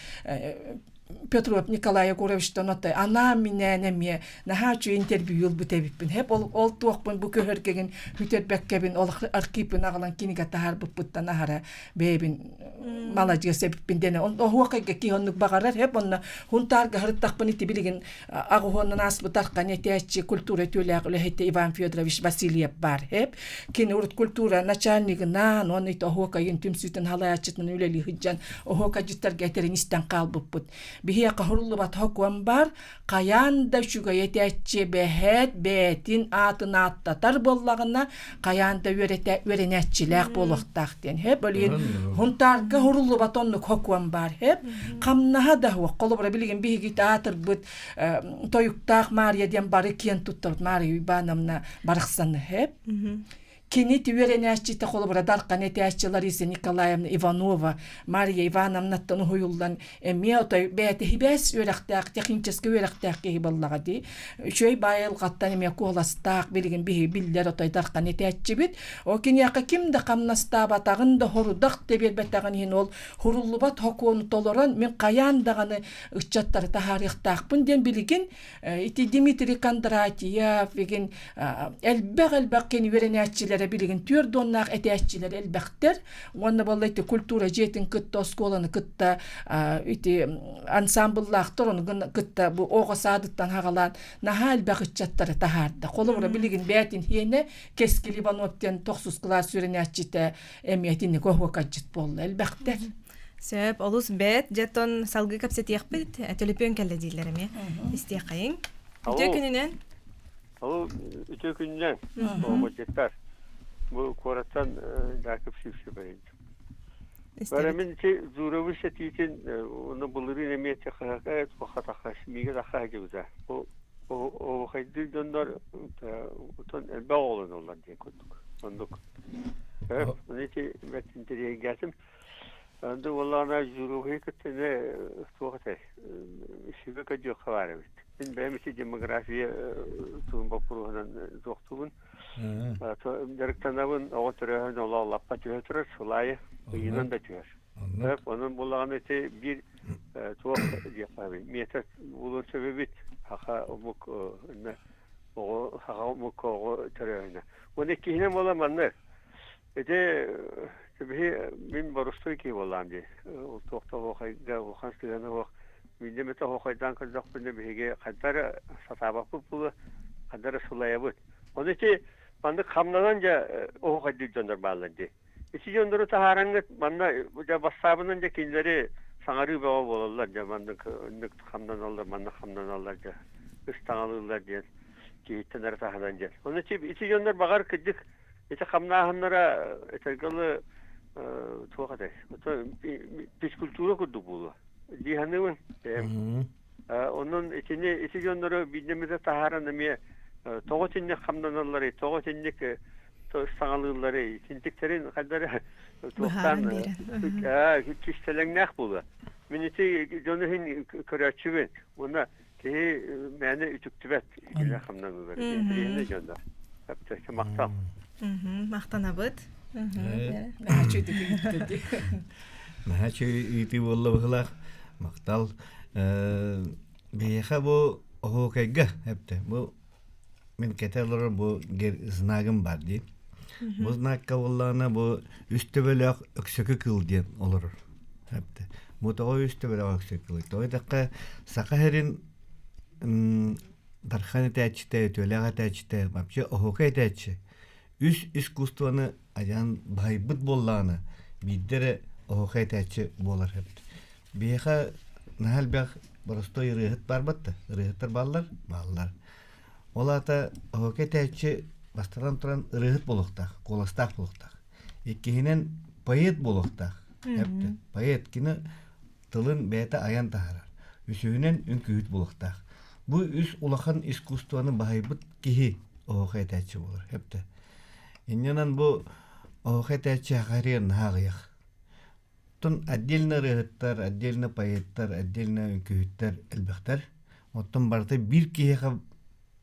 Петров Николай Егоровичтан отой анаан-минээн эмиэ наһаа үчүгэй интервью ылбыт эбиппин. Хэп ол, ол туохпун бу көһөргегин хүтэрбэккэбин ол архивпын аҕалан кинигэ таһаарбыппыттан аһара бэйэбин маладьыас эбиппин диэн оһуохайга киһи оннук баҕарар хэп онно Хунтаарга һырыттахпын ити билигин аҕыһуоннан ааспыт аркан этээччи культура үтүөлээх үлэһитэ Иван Федорович Васильев баар хэп кини урут культура начальнигынан уонна ити оһуокайын түмсүүтүн халааччытынан үлэлии сылдьан оһуокайдьыттарга этэрин истэн хаалбыппыт. Биһиэхэ хуруллубат хокуон бар, хайаан да үчүгэй этээччи бэһэт бэйэтин аатын ааттатар буоллаҕына, хайаан да үөрэтэ үөрэнээччилээх буолуохтаах диэн. Хэп олиин Хунтаарга хуруллубат оннук хокуон бар. Хэп хамнаһа да хуох. Холобура билигин биһиги аатырбыт тойуктаах Мария диэн бары киэн туттабыт Мария Ивановна барахсаны хэп. Кини үөрэнээччитэ холобура Дархан этээччи Лариса Николаевна Иванова Мария Ивановнаттан уһуйуллан эмиэ отой бэйэтэ хибээс үөрэхтээх, техническэй үөрэхтээх киһи буоллаҕа дии. Үчүгэй баайылҕаттан эмиэ куоластаах билигин биһи биллэр отой Дархан этээччибит. Ол киниэхэ ким да хамнастаабатаҕын да хорудах да биэрбэтэҕин иһин ол хуруллубат хокуону толорон мин хайаан даҕаны ыччаттары таһаарыахтаахпын диэн билигин Ити Дмитрий Кондратьев игин элбэх-элбэх кини үөрэнээччилэрэ билигин түөрт уоннаах этээччилэр элбэхтэр. Уонна буолла ити культура дьиэтин кытта, оскуоланы кытта ити ансамбллаахтар ону кытта бу оҕо саадыттан хаҕалаан наһаа элбэх ыччаттары таһаарда. Холобура билигин бээтин хиэнэ Кэскил Иванов диэн тохсус кылаас үөрэнээччитэ эмиэ итинник оһуокайдьыт буолла элбэхтэр. Сөп, олус бэт. Дьэ, салгыы кэпсэтиэхпит. Төлөпүөн кэллэ дииллэр эмиэ. Истиэххэйиҥ. Үтүө күнүнэн. Алло, үтүө күнүнэн. Оҕочеттар. Бу куораттан Яков Сивцев Бара мин ити Зуровы сэтиитин уонна былырыын эмиэ техака хатаха мигэ тахха дьыбыта. Оһохайдыыр дьоннор отон элбэх оҕолоноллор диэн курдук. Оннук. Ити бэрт интэриэһиргээтим. Анды буоллаҕына Зуровы кытта эмиэ туох этэй сүбэ көрдүөххэ баар эбит. Мин бэйэм ити демография туһун боппуруоһунан туохтуубун. Дьарыктанабын, оҕо төрөөһүн олоо лаппа түһэ турар, сыл аайы ыйынан да түһэр. Онон буоллаҕына ити биир туох диэххэ метод булуон сөп эбит саха омук оҕо саха омук оҕо төрөөһүнэ. Уонна иккиһинэн буола маннык Ити биһи мин боростуой киһи буоллаам дии. Ол туох да оһуохайга улахан сыһыана суох. Биирдэ эмэтэ оһуохайдаан көрдөхпүнэ биһиги хайда эрэ сатаабаппыт буолуо, хайда эрэ сылайабыт. Ону ити маннык хамнанан дьэ оһуохайдыыр дьоннор бааллар дии. Ити дьоннору таһаараҥҥыт манна дьэ бассаабынан дьэ кинилэри саҥарыы бөҕө буолаллар дьэ маннык оннук хамнаналлар, маннык хамнаналлар дьэ ыстаҥалыыллар диэн киһиттэн эрэ таһынан диэн. Ону ити ити дьоннор баҕар кырдьык Ити хамнааһыннара этэргэ дылы туох этэй? Физкультура курдук буолуо дии саныыбын. Онон итини ити дьоннору биирдэ таһааран эмиэ тоҕо итинник хамнаналларый, тоҕо итинник саҥалыылларый, итинтиктэрин хайдары туохтаан кистэлэҥнээх буолуо. Мин ити дьону иһин көрөөччүбүн. Уонна Киһи мээнэ үтүктүбэт киһи хамнаныылар интэриэһинэй дьоннор. Эптэ махтал. Махтанабыт. Наһаа үчүгэй ыытыы буолла быһылаах. Махтал. Биһиэхэ бу оһуокайга эптэ бу мин кэтэ олорор бу знагым бар дии. Бу знакка буоллаҕына бу үс төбөлөөх өксөкү кыыл диэн олорор. Эптэ. Бу тоҕо үс төбөлөөх өксөкү кыыл? Тоҕо диэтэххэ саха сирин Дархан этээччитэ, үтүөлээх этээччитэ, вообще оһуокай этээччи. Үс искусствоны айан баһыйбыт буоллаҕына биирдэ эрэ оһуокай этээччи буолар эбит. Биһиэхэ наһаа элбэх боростуой ырыаһыт баар батта. Ырыаһыттар бааллар? Бааллар. Ол аата оһуокай этээччи бастатан туран ырыаһыт буолуохтаах, куоластаах буолуохтаах. Иккиһинэн поэт буолуохтаах. Эптэ. Поэт кини тылын бэйэтэ айан таһаарар. Үсүһүнэн үҥкүүһүт буолуохтаах. Бу үс улахан искусствоны баһыйбыт киһи оһуохай этээччи буолар. Эптэ. Инньэнэн бу оһуохай этээччи хахарыйар наһаа аҕыйах. Оттон отдельно ырыаһыттар, отдельно поэттар, отдельно үҥкүүһүттэр элбэхтэр. Оттон барыта биир киһиэхэ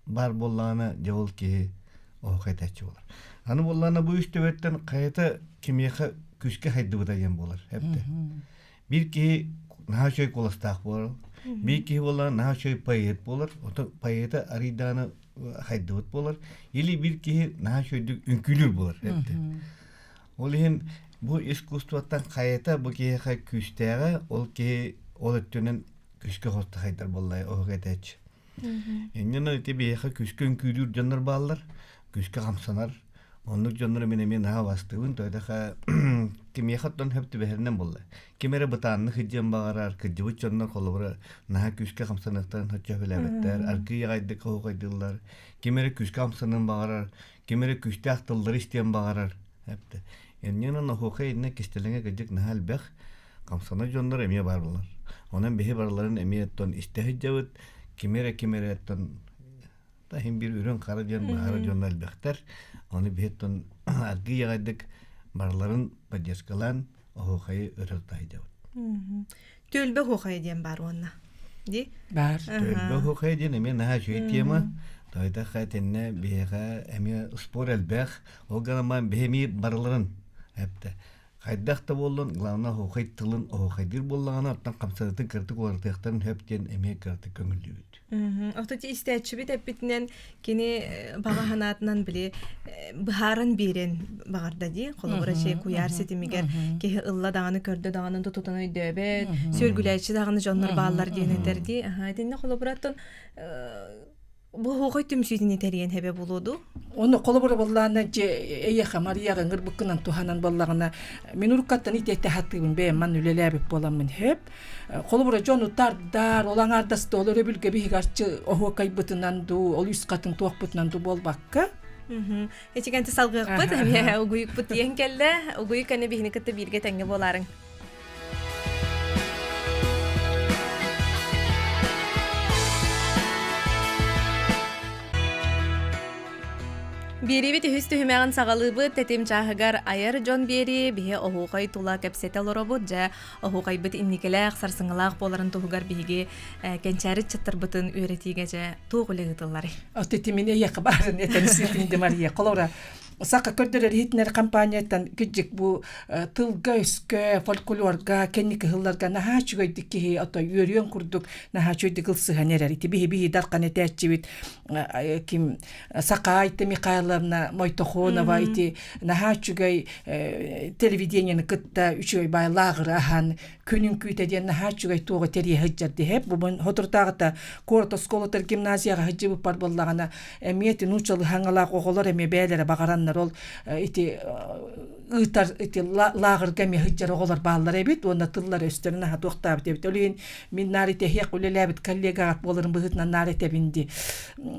баар буоллаҕына, дьэ ол киһи оһох этээччи буолар. Аны буоллаҕына бу үс төбөттөн хайата кимиэхэ күүскэ хайдыбыта диэн буолар. Эптэ. Биир киһи наһаа үчүгэй куоластаах буолар. Биир киһи буоллаҕына наһаа үчүгэй поэт буолар, оттон поэта арыйдаҕына хайдыбыт буолар. Или биир киһи наһаа үчүгэйдик үҥкүүлүүр буолар эбит. Ол иһин бу искусствоттан хайата бу киһиэхэ күүстээҕэ, ол киһи ол өттүнэн күүскэ хосто хайдар буоллаҕа оһох этээччи. Инньэ ити биһиэхэ күүскэ үҥкүүлүүр дьоннор бааллар, күүскэ хамсанар. Оннук дьоннору мин эмиэ наһаа убастыыбын. Тоҕо кимиэхэ оттон хөп түбэһэринэн буолла. Ким эрэ бытааннык сылдьыан баҕарар, кырдьыбыт дьоннор холобура наһаа күүскэ хамсаныахтарын соччо сөбүлээбэттэр, аргыый аҕайдык оһуохайдыыллар. Ким эрэ күүскэ хамсаныан баҕарар, ким эрэ күүстээх тыллары истиэн баҕарар. Эптэ. Иннинэн оһуохай иннэ кистэлэҥэ кырдьык наһаа элбэх. Хамсанар дьоннор эмиэ баар буолар. Онон биһи барыларын эмиэ оттон истэ сылдьабыт. Ким эрэ ким эрэ оттон иһин биир үрүҥ хара диэн быһаара дьонно элбэхтэр. Ону биһи оттон аргыый аҕайдык барыларын поддержкалаан оһуохайы өрө тута сылдьабыт. Түөлбэ оһуохайа диэн баар уонна. Ди? Баар. Түөлбэ оһуохайа диэн эмиэ наһаа үчүгэй тема. Тойтахха итиннэ биһиэхэ эмиэ спор элбэх. Ол гынан биһи эмиэ барыларын эптэ. Хайдах да буоллун, главное оһуохай тылын оһуохайдыыр буоллаҕына, оттон хамсанытын кыратык уларытыахтарын сөп диэн эмиэ кыратык көҥүллүүбүт. Ото истээччибит эппитинэн кини баҕа санаатынан били быһааран биэрэн баҕарда дии. Холобура чэй куйаар ситимигэр киһи ылла даҕаны көрдө даҕаны тутутан өйдөөбөт, сүөргүлээччи даҕаны дьоннор бааллар диэн этэр дии. Аха, итиннэ холобураттан Бу оһуохай түмсүүтүн тэрийэн хэбэ буолуо дуу? Ону холобура боллаана же эйэхэ Марияҕа ыҥырбыккынан туһанан боллаҕына мин уруккаттан итиэтэ хаттыыбын бэйэм манна үлэлээбит буоламмын хөп. Холобура дьону тардар, ол аҥаардаста ол өрөбүлгэ биһиги арчы оһуокайбытынан дуу, ол үс хатын туохпутунан дуу буолбакка. Эчигэнти салгыахпыт, эмиэ угуйукпут тиийэн кэллэ. Угуйук кэннэ биһини кытта бииргэ тэҥҥэ буолаарыҥ. Биэриибит үһүс түһүмэҕин саҕалыыбыт тэтим чааһыгар айар дьон биэрии биһи оһуохай тула кэпсэтэ олоробут дьэ оһуохайбыт инникилээх сарсыҥҥылаах буоларын туһугар биһиги кэнчээри ыччаттарбытын үөрэтиигэ дьэ туох үлэ ыытылларый Тэтимин эйиэхэ баарын этэн ситимди Мария Холора Саха көрдөрөр иһитинэр компанияттан кырдьык бу тылга-өскө, фольклорга, кэнники сылларга наһаа үчүгэйдик киһи ото үөрүөн курдук наһаа үчүгэйдик ылсыһан эрэр. Ити биһи дархан этээччибит ким Сакаайта Михайловна Мойтохонова ити наһаа үчүгэй телевидениены кытта үчүгэй баай лааҕыры аһан күнүн күүтэ диэн наһаа үчүгэй туоҕу тэрийэ сылдьар диһэп. Бу соторутааҕыта куорат оскуолатыгар гимназияҕа сылдьыбыппар буоллаҕына эмиэ ити нууччалыы хаҥалаах оҕолор эмиэ бэйэлэрэ баҕараннар ол ити ыытар ити лааҕырга эмиэ сылдьар оҕолор бааллар эбит уонна тыллара өстөрүн аһа туохтаабыт эбит. Ол иһин мин наар итэһиэх үлэлээбит коллегаҕат буоларын быһыытынан наар этэбин дии.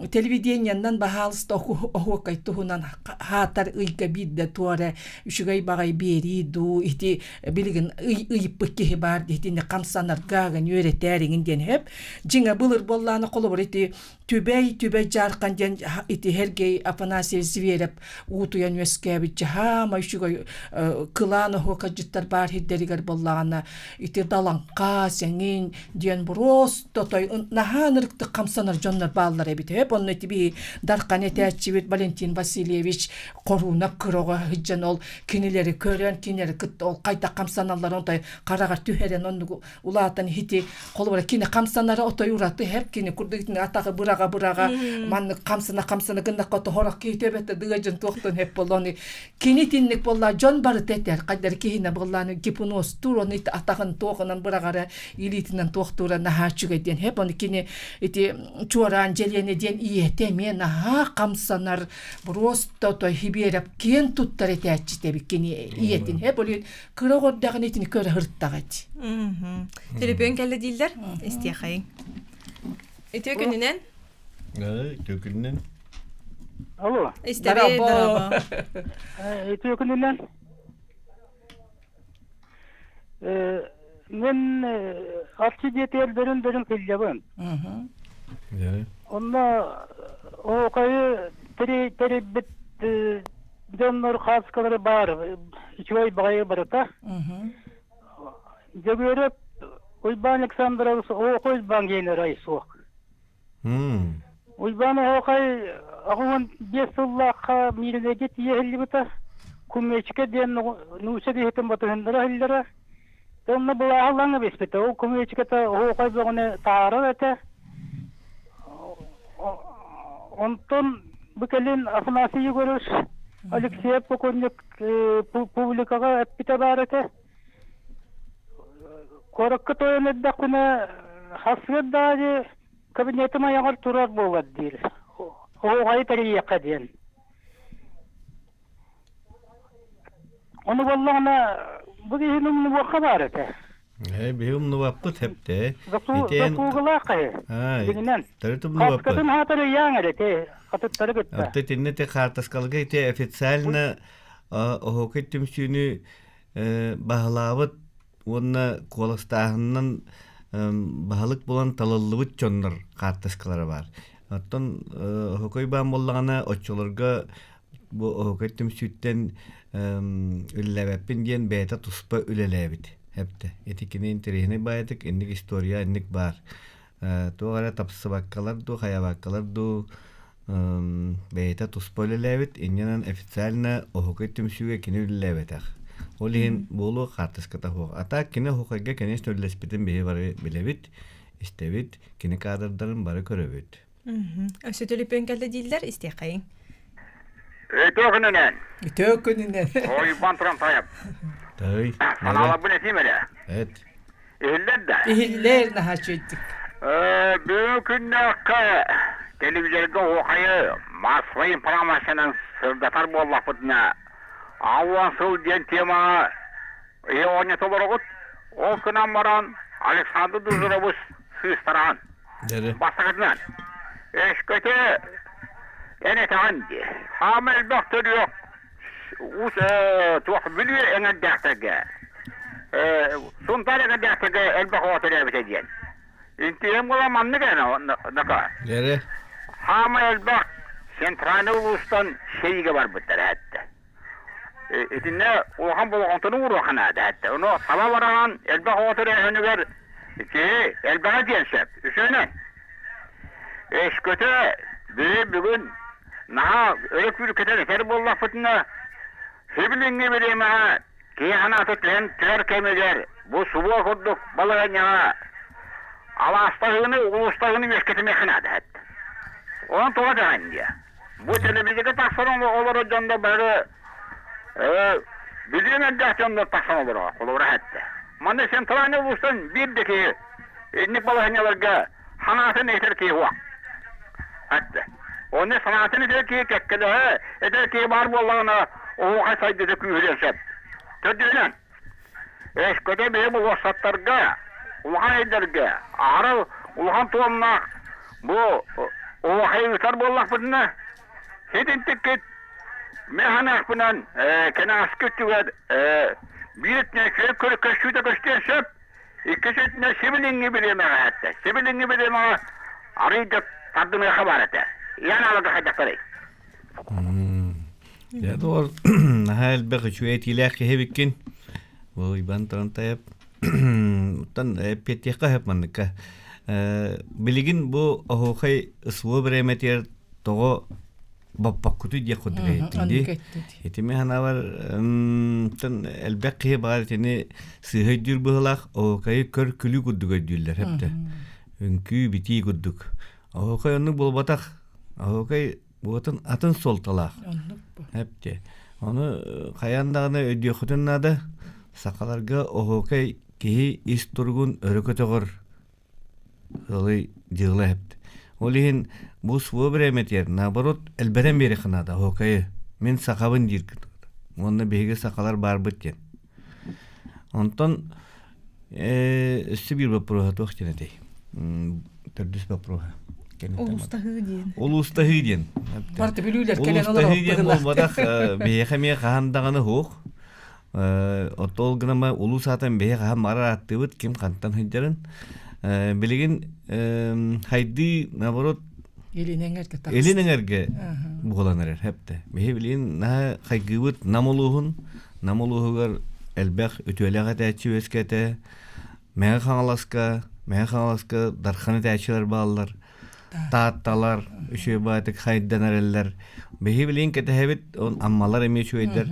Телевидениеннан баһаалыста оһуокай туһунан хаатар ыйга биирдэ туора үчүгэй баҕай биэрии дуу ити билигин ыйыппыт киһи баар итини хамсанарга үөрэтээриҥин диэн сөп. Дьиҥэ былыр буоллаана холобур ити Түбэй, Түбэй Дьаархан диэн ити Сергей Афанасьевич Зверев уутуйан үөскээбит дьаһаама үчүгэй кылаан оһуокайдьыттар баар сирдэригэр буоллаҕына ити Далаҥха, Сэҥин диэн просто той наһаа ынырыктык хамсанар дьоннор бааллар эбит. Эп онно ити биһи Дархан этээччибит Валентин Васильевич Хоруунап кыра сылдьан ол кинилэри көрөн, кинилэри кытта ол хайдах хамсаналларын отой хараҕар түһэрэн оннугу улаатан ити холобура кини хамсанара отой ураты хеп кини курдук итини атаҕы быраҕа быраҕа маннык хамсана хамсана гыннахха тоһорох киһи төбөтө дыгадьын туохтан хеп боллону кини тинник болла дьон барыта этэр хайдар киһине боллааны гипностур оны ити атаҕын туохунан быраҕара илиитинэн туохтуура наһаа үчүгэй диэн хеп оны кини ити чуораан дьэлиэнэ диэн ийэтэ эмиэ наһаа хамсанар просто той хибиэрэп киэн туттар этээччитэ эбит кини ийэтин хеп ол кыра оҕордоҕуна итини көрө сырыттаҕыт. Төлөпүөн кэллэ дииллэр. Истиэхэйиҥ. Үтүө күнүнэн. Үтүө күнүнэн. Алло. Истэбит, дорообо. Үтүө күнүнэн. Мен арчы диэтигэр дөрүн-дөрүн сылдьабын. Онно оокайы тэрийбит дьоннор хааскалары баар үчүгэй баҕайы барыта. Дьөгүөрөп Уйбаан Александрович Оокой Уйбаан диэн эрэй суох. Уйбаан Оокой 85 сыллаахха Мииринэйгэ тиийэ иһиллибитэ. Кумечка диэн нууча киһитин батыһыннара иһиллэрэ. Онно былааһыллаҥа биспитэ. Ол көмүөчүкэтэ оһуохай бөҕөнү таарар этэ. Онтон бу кэлин Афанасий Егорович Алексеев покойник публикаҕа эппитэ баар этэ. Куоракка тойон эрдэхпинэ сарсыарда аайы кабинетым айаҕар турар буолар диир. Оһуохайы тэрийиэххэ диэн. Ону буоллаҕына бу киһини умнубуохха баар этэ. Ээ, биһи умнубаппыт хэптэ. Заслугалаах киһи. Дьиҥинэн. Төрүт умнубаппыт. Хаскатын хаатар ыйааҥ эрэ ити хатыттары кытта. Аты итиннэ ти хаартыскалга ити официально оһуокай түмсүүнү баһылаабыт уонна куоластааһынынан баһылык буолан талыллыбыт дьоннор хаартыскалара баар. Оттон оһуокай баан буоллаҕына оччолорго бу оһуокай түмсүүттэн үлэлээбэппин диэн бэйэтэ туспа үлэлээбит эптэ. Ити кини интэриэһинэй баайытык инник история инник баар. Туох эрэ тапсыбаккалар дуу, хайабаккалар дуу бэйэтэ туспа үлэлээбит, иннинэн официально оһуокай түмсүүгэ кини үлэлээбэтэх. Ол иһин буолуо хаартыската суох. А так кини оһуокайга конечно үлэлэспитин биһи бары билэбит, истэбит, кини кадрдарын бары көрөбүт. Өссө төлөпүөн кэллэ дииллэр, истиэххэйиҥ. Өтөө күнүнэн. Өтөө күнүнэн. Ойбон туран тайап. Тай. Аналабын этиим эрэ. Эт. Иһиллэр да? Иһиллэр наһаа үчүгэйдик. Бүгүн күннээххэ телевизорга оһуохайы массовай информациянан сырдатар буоллахпытына, аҕыс сыл диэн темаҕа ийэ оонньото олороҕут. Ол гынан баран Александр Дузурович сыыстараан. Бастакытынан, өскөтө эн этэҕин дии, хаама элбэх төрүөх уус туох Бүлүү эҥэрдээхтэргэ Сунтаар эҥэрдээхтэргэ элбэх оҕо төрөөбүтэ диэн. Интиэм була маннык эн нака. Дьэрэ. Хаама элбэх центральный улуустан сэриигэ барбыттар эттэ. Итиннэ улахан болҕомтону ууруохха наада эттэ. Ону хаба бараҕан элбэх оҕо төрөөһүнүгэр киһи элбэҕэ диэн сөп. Үсүөнэн. Өскөтө биһи бүгүн наһаа өрө күүркэтэн этэр буоллахпытына, сибилиҥҥи бириэмэҕэ киһи санаата түһэн түһэр кэмигэр бу субуо курдук балаһыанньаҕа алаастаһыыны, улуустаһыыны үөскэтимиэххэ наада эт. Онон тоҕо даҕаны диэ. Бу телевизорга тахсан олорор дьоннор бары билиэн эрдээх дьоннор тахсан олорор, холобура эттэ. Манна центральный улуустан биир да киһи инник балаһыанньаларга санаатын этэр киһи суох. Эттэ. Онно санаатын этэр киһи кэккэлэһэ этэр киһи баар буоллаҕына, оһуохай сайдыыта күүһүрүөн сөп. Төрдүһүнэн, өскөтө биһи болуоссаттарга, улахан өйдөргө, аһара улахан туомнаах бу оһуохайы ыытар буоллахпытына, ситинтиккит мин санаахпынан кэнэҕэски өттүгэр биир өттүнэн көстүүтэ көстүөн сөп, Иккис өттүнэн сибилиҥҥи бириэмэҕэ эттэ. Сибилиҥҥи бириэмэҕэ арыый да тардыныаха баар этэ. Ян алага хайдахтарый? Дьэ, доҕор, наһаа элбэх үчүгэй этиилээх киһи эбиккин. Бу Иван Тарантаев оттон эппиэттиэххэ сөп манныкка. Билигин бу оһуохай СВО бириэмэтигэр тоҕо баппаккутуй диэх курдук иһиттим дии. Итими санаабар элбэх киһи баар итини сыыһа өйдүүр быһыылаах оһуокайы көр күлүү курдук өйдүүллэр эптэ. Үҥкүү битии курдук. Оһуокай оннук буолбатах. Оһуокай буотун атын суолталаах. Эпте. Ону хайаан даҕаны өйдүөххүтүн наада. Сахаларга оһуокай киһи ис туругун өрө көтөҕөр Ылый дьыала эһэпт. Ол иһин бу суо бириэмэтигэр наоборот элбэтэн биэриэххэ наада оһуокайы. Мин сахабын диир Уонна биһиги сахалар баарбыт диэн. Онтон өссө биир боппуруоһа туох диэн этэй? Төрдүс боппуруоһа. Улуустаһыы диэн. Улуустаһыы диэн. Барыта бүлүүлэр кэлэн Улуустаһыы диэн буолбатах биһиэхэ эмиэ хаһан даҕаны суох. Оттон ол гынан улуус аатын биһи хаһан баҕарар ааттыыбыт, ким хантан сылдьарын. Билигин хайдыы наоборот Илин эҥэргэ Илин эҥэргэ буолан эрэр хэптэ. Биһи билигин наһаа хайгыыбыт Нам улууһун. Нам улууһугар элбэх үтүөлээх этээччи үөскэтэ. Мэҥэ Хаҥаласка, Мэҥэ Хаҥаласка Дархан этээччилэр бааллар. Таатталар үчүгэй баатык хайдан эрэллэр. Биһи билигин кэтэһэбит, он Аммалар эмиэ үчүгэйдэр.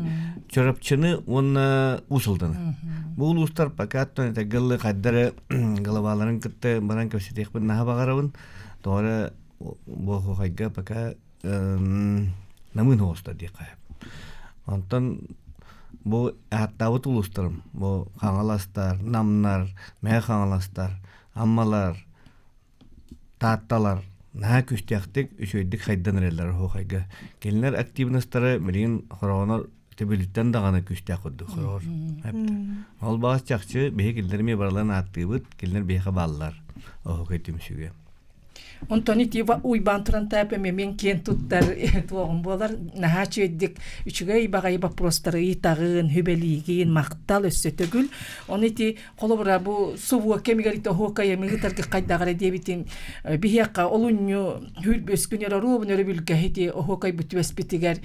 Чурапчыны уонна Уус Алданы. Бу улуустар пока оттон этэргэ хайдары головаларын кытта баран кэпсэтиэхпин наһаа баҕарабын. Тоҕо эрэ бу оһуохайга пока намыын оҕустар диэххэ. Онтон бу ааттаабыт улуустарым, бу Хаҥаластар, Намнар, Мэҥэ Хаҥаластар, Аммалар, Таатталар наһаа күүстээхтик, үчүгэйдик хайдан эрэллэр оһуохайга. Кинилэр активностара билигин хороҕонор төбүлүттэн даҕаны күүстээх курдук хороҕор. Ол баҕас чахчы биһи кинилэр эмиэ барыларын ааттыыбыт, кинилэр биһиэхэ бааллар оһуохай түмсүүгэ. Онтон ити Уйбаан туран таап эмиэ мин киэн туттар туоҕум буолар. Наһаа үчүгэйдик үчүгэй баҕайы боппуруостары ыйытаҕын, сүбэлиигин, махтал өссө төгүл. Ону ити Холобура, бу субуо кэмигэр ити оһуокай ыытарга хайдах эрэ диэбитин биһиэхэ олунньу хүрбүс күн оруобун өрөбүлгэ ити оһуокайбыт түбэспитигэр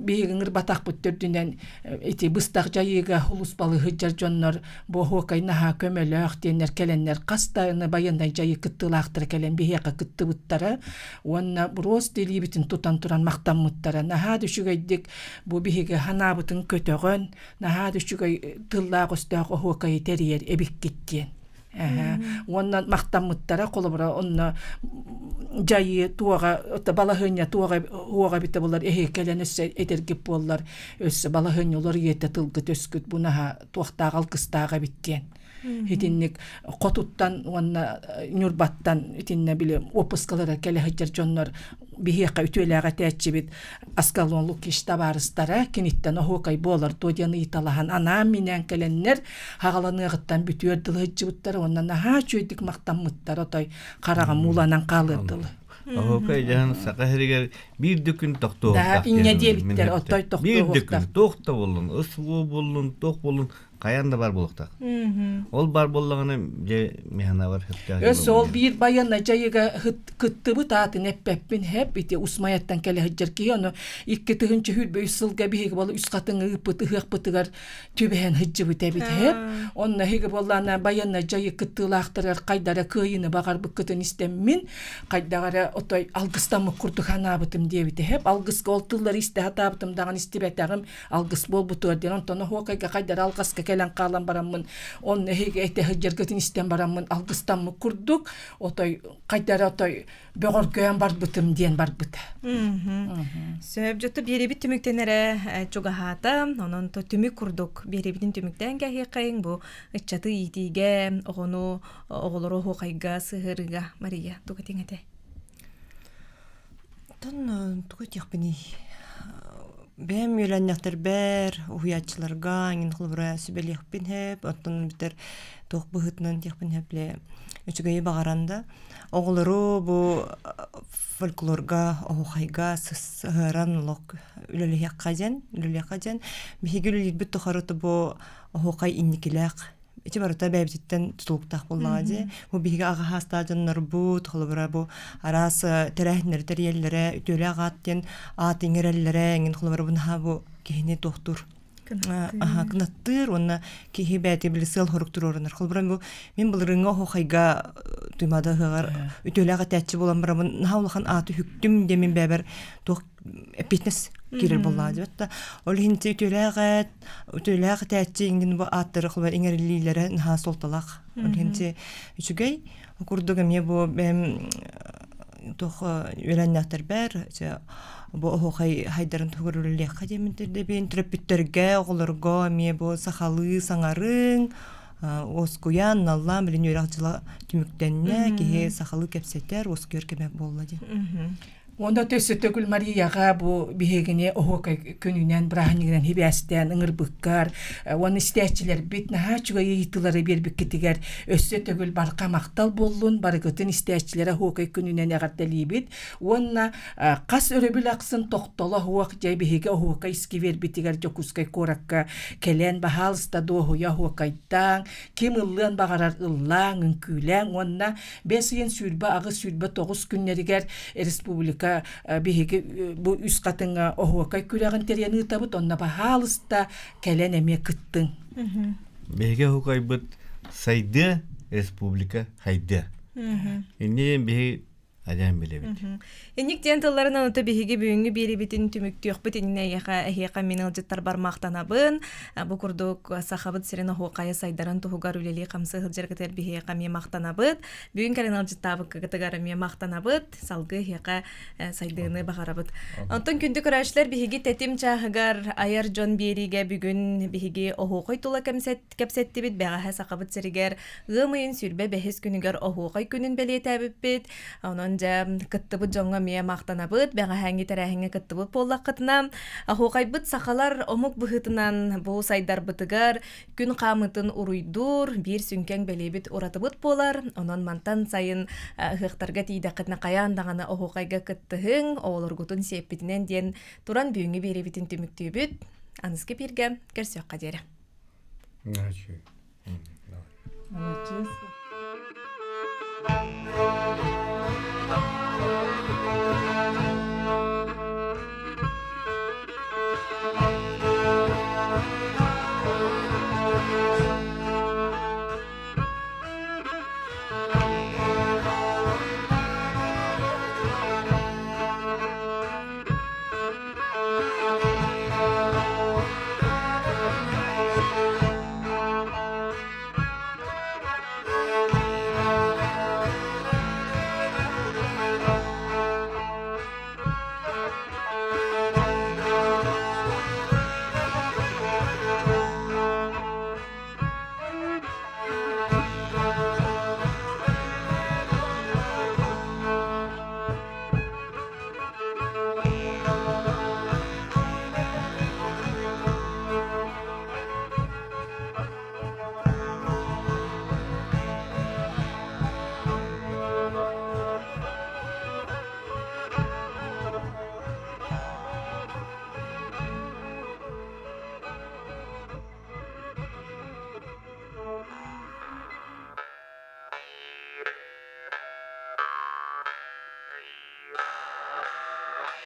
биһиги ыҥырбатахпыт төрдүнэн ити быстах дьайыыга улуспалы сылдьар дьоннор бу оһуокай наһаа көмөлөөх диэннэр кэлэннэр хас да байыаннай дьайыы кыттыылаахтара кэлэн биһиэхэ кыттыбыттара уонна буруос илиибитин тутан туран махтаммыттара наһаа да үчүгэйдик бу биһиги санаабытын көтөҕөн наһаа да үчүгэй тыллаах өстөөх оһуокайы тэрийэр эбиккит диэн. Уонна махтаммыттара холобура онно дьайыы туоҕа балаһыанньа туоҕа уоҕа эбитэ буолар эһи кэлэн өссө этэргит буоллар өссө балаһыанньа олор ийэтэ тылгыт өскүт бу наһаа туохтаах алгыстаах эбит диэн. Итинник хотуттан уонна Ньурбаттан итиннэ били уоппускалара кэлэ сылдьар дьоннор биһиэхэ үтүөлээх этээччибит Аскалон Лукич табаарыстара киниттэн оһуокай буолар дуо диэн ыйыталаһан анаан-минээн кэлэннэр хаҕаланыаҕыттан бүтүөр дылы сылдьыбыттар уонна наһаа үчүгэйдик махтаммыттар отой хараҕым ууланан хаалыар дылы. Оһуокай дьаһан Саха сиригэр биир да күн тохтуохтаах Да, инньэ диэбиттэр, отой Биир да күн туох да буоллун, ыс-уу буоллун, туох буоллун, хайаан да бар буолуохтаах. Ол бар буоллаҕына дьэ механабар хөптөөх. Өс ол биир байыаннай дьайыга кыттыбыт аатын эппэппин хэп ити Усмаяттан кэлэ сылдьар киһи ону 2023 сылга биһиги бол үс хатыҥ ыыппыт ыһыахпытыгар түбэһэн сылдьыбыт эбит хэп. Онно эһиги буоллаана байыаннай дьайыы кыттыылаахтарыгар хайдара кыайыыны баҕарбыккытын истэммин хайдах эрэ отой алгыстаммыт курдук санаабытым диэбитэ хэп. Алгыска ол тыллары истэ сатаабытым даҕаны истибэтэҕим алгыс буолбутугар диэн онтон оһуокайга хайдара алҕаска кэлэн хаалан бараммын онно эһиги этэ сылдьаргытын истэн бараммын алгыстаммыт курдук отой хайдара отой бөҕөргөөн барбытым диэн барбыта. Сөп дьотто биэрибит түмүктэн эрэ чугаһаата онон то түмүк курдук биэрибитин түмүктээн кэһиэххэйиҥ бу ыччаты иитиигэ оҕону оҕолору оһуохайга сыһыарыыга Мария тугу этиҥ этэ? Оттон тугу этиэхпиний? Бэйэм үөлэннэхтэрбэр, уһуйааччыларга эҥин холобура сүбэлиэхпин сөп, оттон бүтэр туох быһыытынан диэхпин сөп бile үчүгэйи баҕаран да оҕолору бу фольклорга, оһуохайга сыһыаран олох үлэлиэххэ диэн, үлэлиэххэ диэн биһиги үлэлиирбит тухары бу оһуохай инникилээх ити барыта бэйэбититтэн тутулуктаах буоллаҕа дии. Бу биһиги аҕа хаастаах дьоннорбут, холобура бу араас тэрээһиннэри тэрийэллэрэ, үтүөлээх аат диэн аат иҥэрэллэрэ, эҥин холобура бу наһаа бу киһини туохтуур аха кынаттыыр уонна киһи бэйэтэ били сыал-сорук туруорунар. Холобура бу мин былырыыҥҥы оһуохайга Туймаада ыһыаҕар үтүөлээх этээччи буолан бараммын наһаа улахан ааты үһүктүм диэн мин бэйэбэр туох эппиэтинэс киирэр буоллаҕа диэбит да ол иһин үтүөлээх эт үтүөлээх этээччи иҥин бу ааттары холобур иҥэриллиилэрэ наһаа суолталаах ол иһин үчүгэй курдук эмиэ бу бэйэм туох үөрэннэхтэрбэр бу оһуохай хайдарын туһугар үлэлиэххэ диэммин тирдэбин төрөппүттэргэ оҕолорго эмиэ бу сахалыы саҥарыҥ уоскуйан наллаан билин үөрэх дьыла түмүктэннэ киһи сахалыы кэпсэтэр уоскуйар кэмэ буолла диэн Онно өссө төгүл Марияҕа бу биһигини оһуокай күнүнэн, бырааһынньыгынан хибээстээн ыҥырбыккар уонна истээччилэрбит наһаа үчүгэй ыйытыылары биэрбиккитигэр өссө төгүл барҕа махтал буоллун, барыгытын истээччилэрэ оһуокай күнүнэн эҕэрдэлиибит уонна хас өрөбүл ахсын тохтоло оһуох дьэ биһиги оһуокай искибиэрбитигэр Дьокуускай куоракка кэлэн баһаалыста дуоһуйа оһуокайдааҥ, ким ыллыан баҕарар ыллааҥ, үҥкүүлээҥ уонна Бэс ыйын 28-29 күннэригэр республика биһиги бу үс хатыҥҥа оһуокай күрэҕин тэрийэн ыытабыт. Онно баһаалыста кэлэн эмиэ кыттыҥ. Биһиги оһуокайбыт сайдыа, республика хайдыа. Иннинэн биһи Адьаан билэбит. Инник диэн тылларынан ото биһиги бүгүҥҥү биэрибитин түмүктүөхпүт иннинэ эйиэхэ эһиэхэ мин ылдьыттарбар махтанабын. Бу курдук Сахабыт сирин оһуохайа сайдарын туһугар үлэлии хамсыы сылдьаргытыгар биһиэхэ эмиэ махтанабыт. Бүгүн кэлэн ылдьыттаабыккытыгар эмиэ махтанабыт. Салгыы эһиэхэ сайдыыны баҕарабыт. Онтон күндү көрөөччүлэр биһиги тэтим чааһыгар айар дьон биэриигэ бүгүн биһиги оһуохай тула кэпсэттибит. Бэҕэһээ Сахабыт сиригэр ыам ыйын 25 күнүгэр оһуохай күнүн бэлиэтээбиппит. Онон дьэ кыттыбыт дьоҥҥо эмиэ махтанабыт. Бэҕэһээҥҥи тэрээһиҥҥэ кыттыбыт буоллаххытына, оһуохайбыт сахалар омук быһыытынан бу сайдарбытыгар күн хаамыытын уруйдуур биир сүҥкэҥ бэлиэбит уратыбыт буолар. Онон мантан сайын ыһыахтарга тиийдэххитинэ хайаан даҕаны оһуохайга кыттыһыҥ, оҕолоргутун сиэппитинэн диэн туран бүгүҥҥү биэриибитин түмүктүүбүт. Аныскы бииргэ көрсүөххэ диэри. Молодец.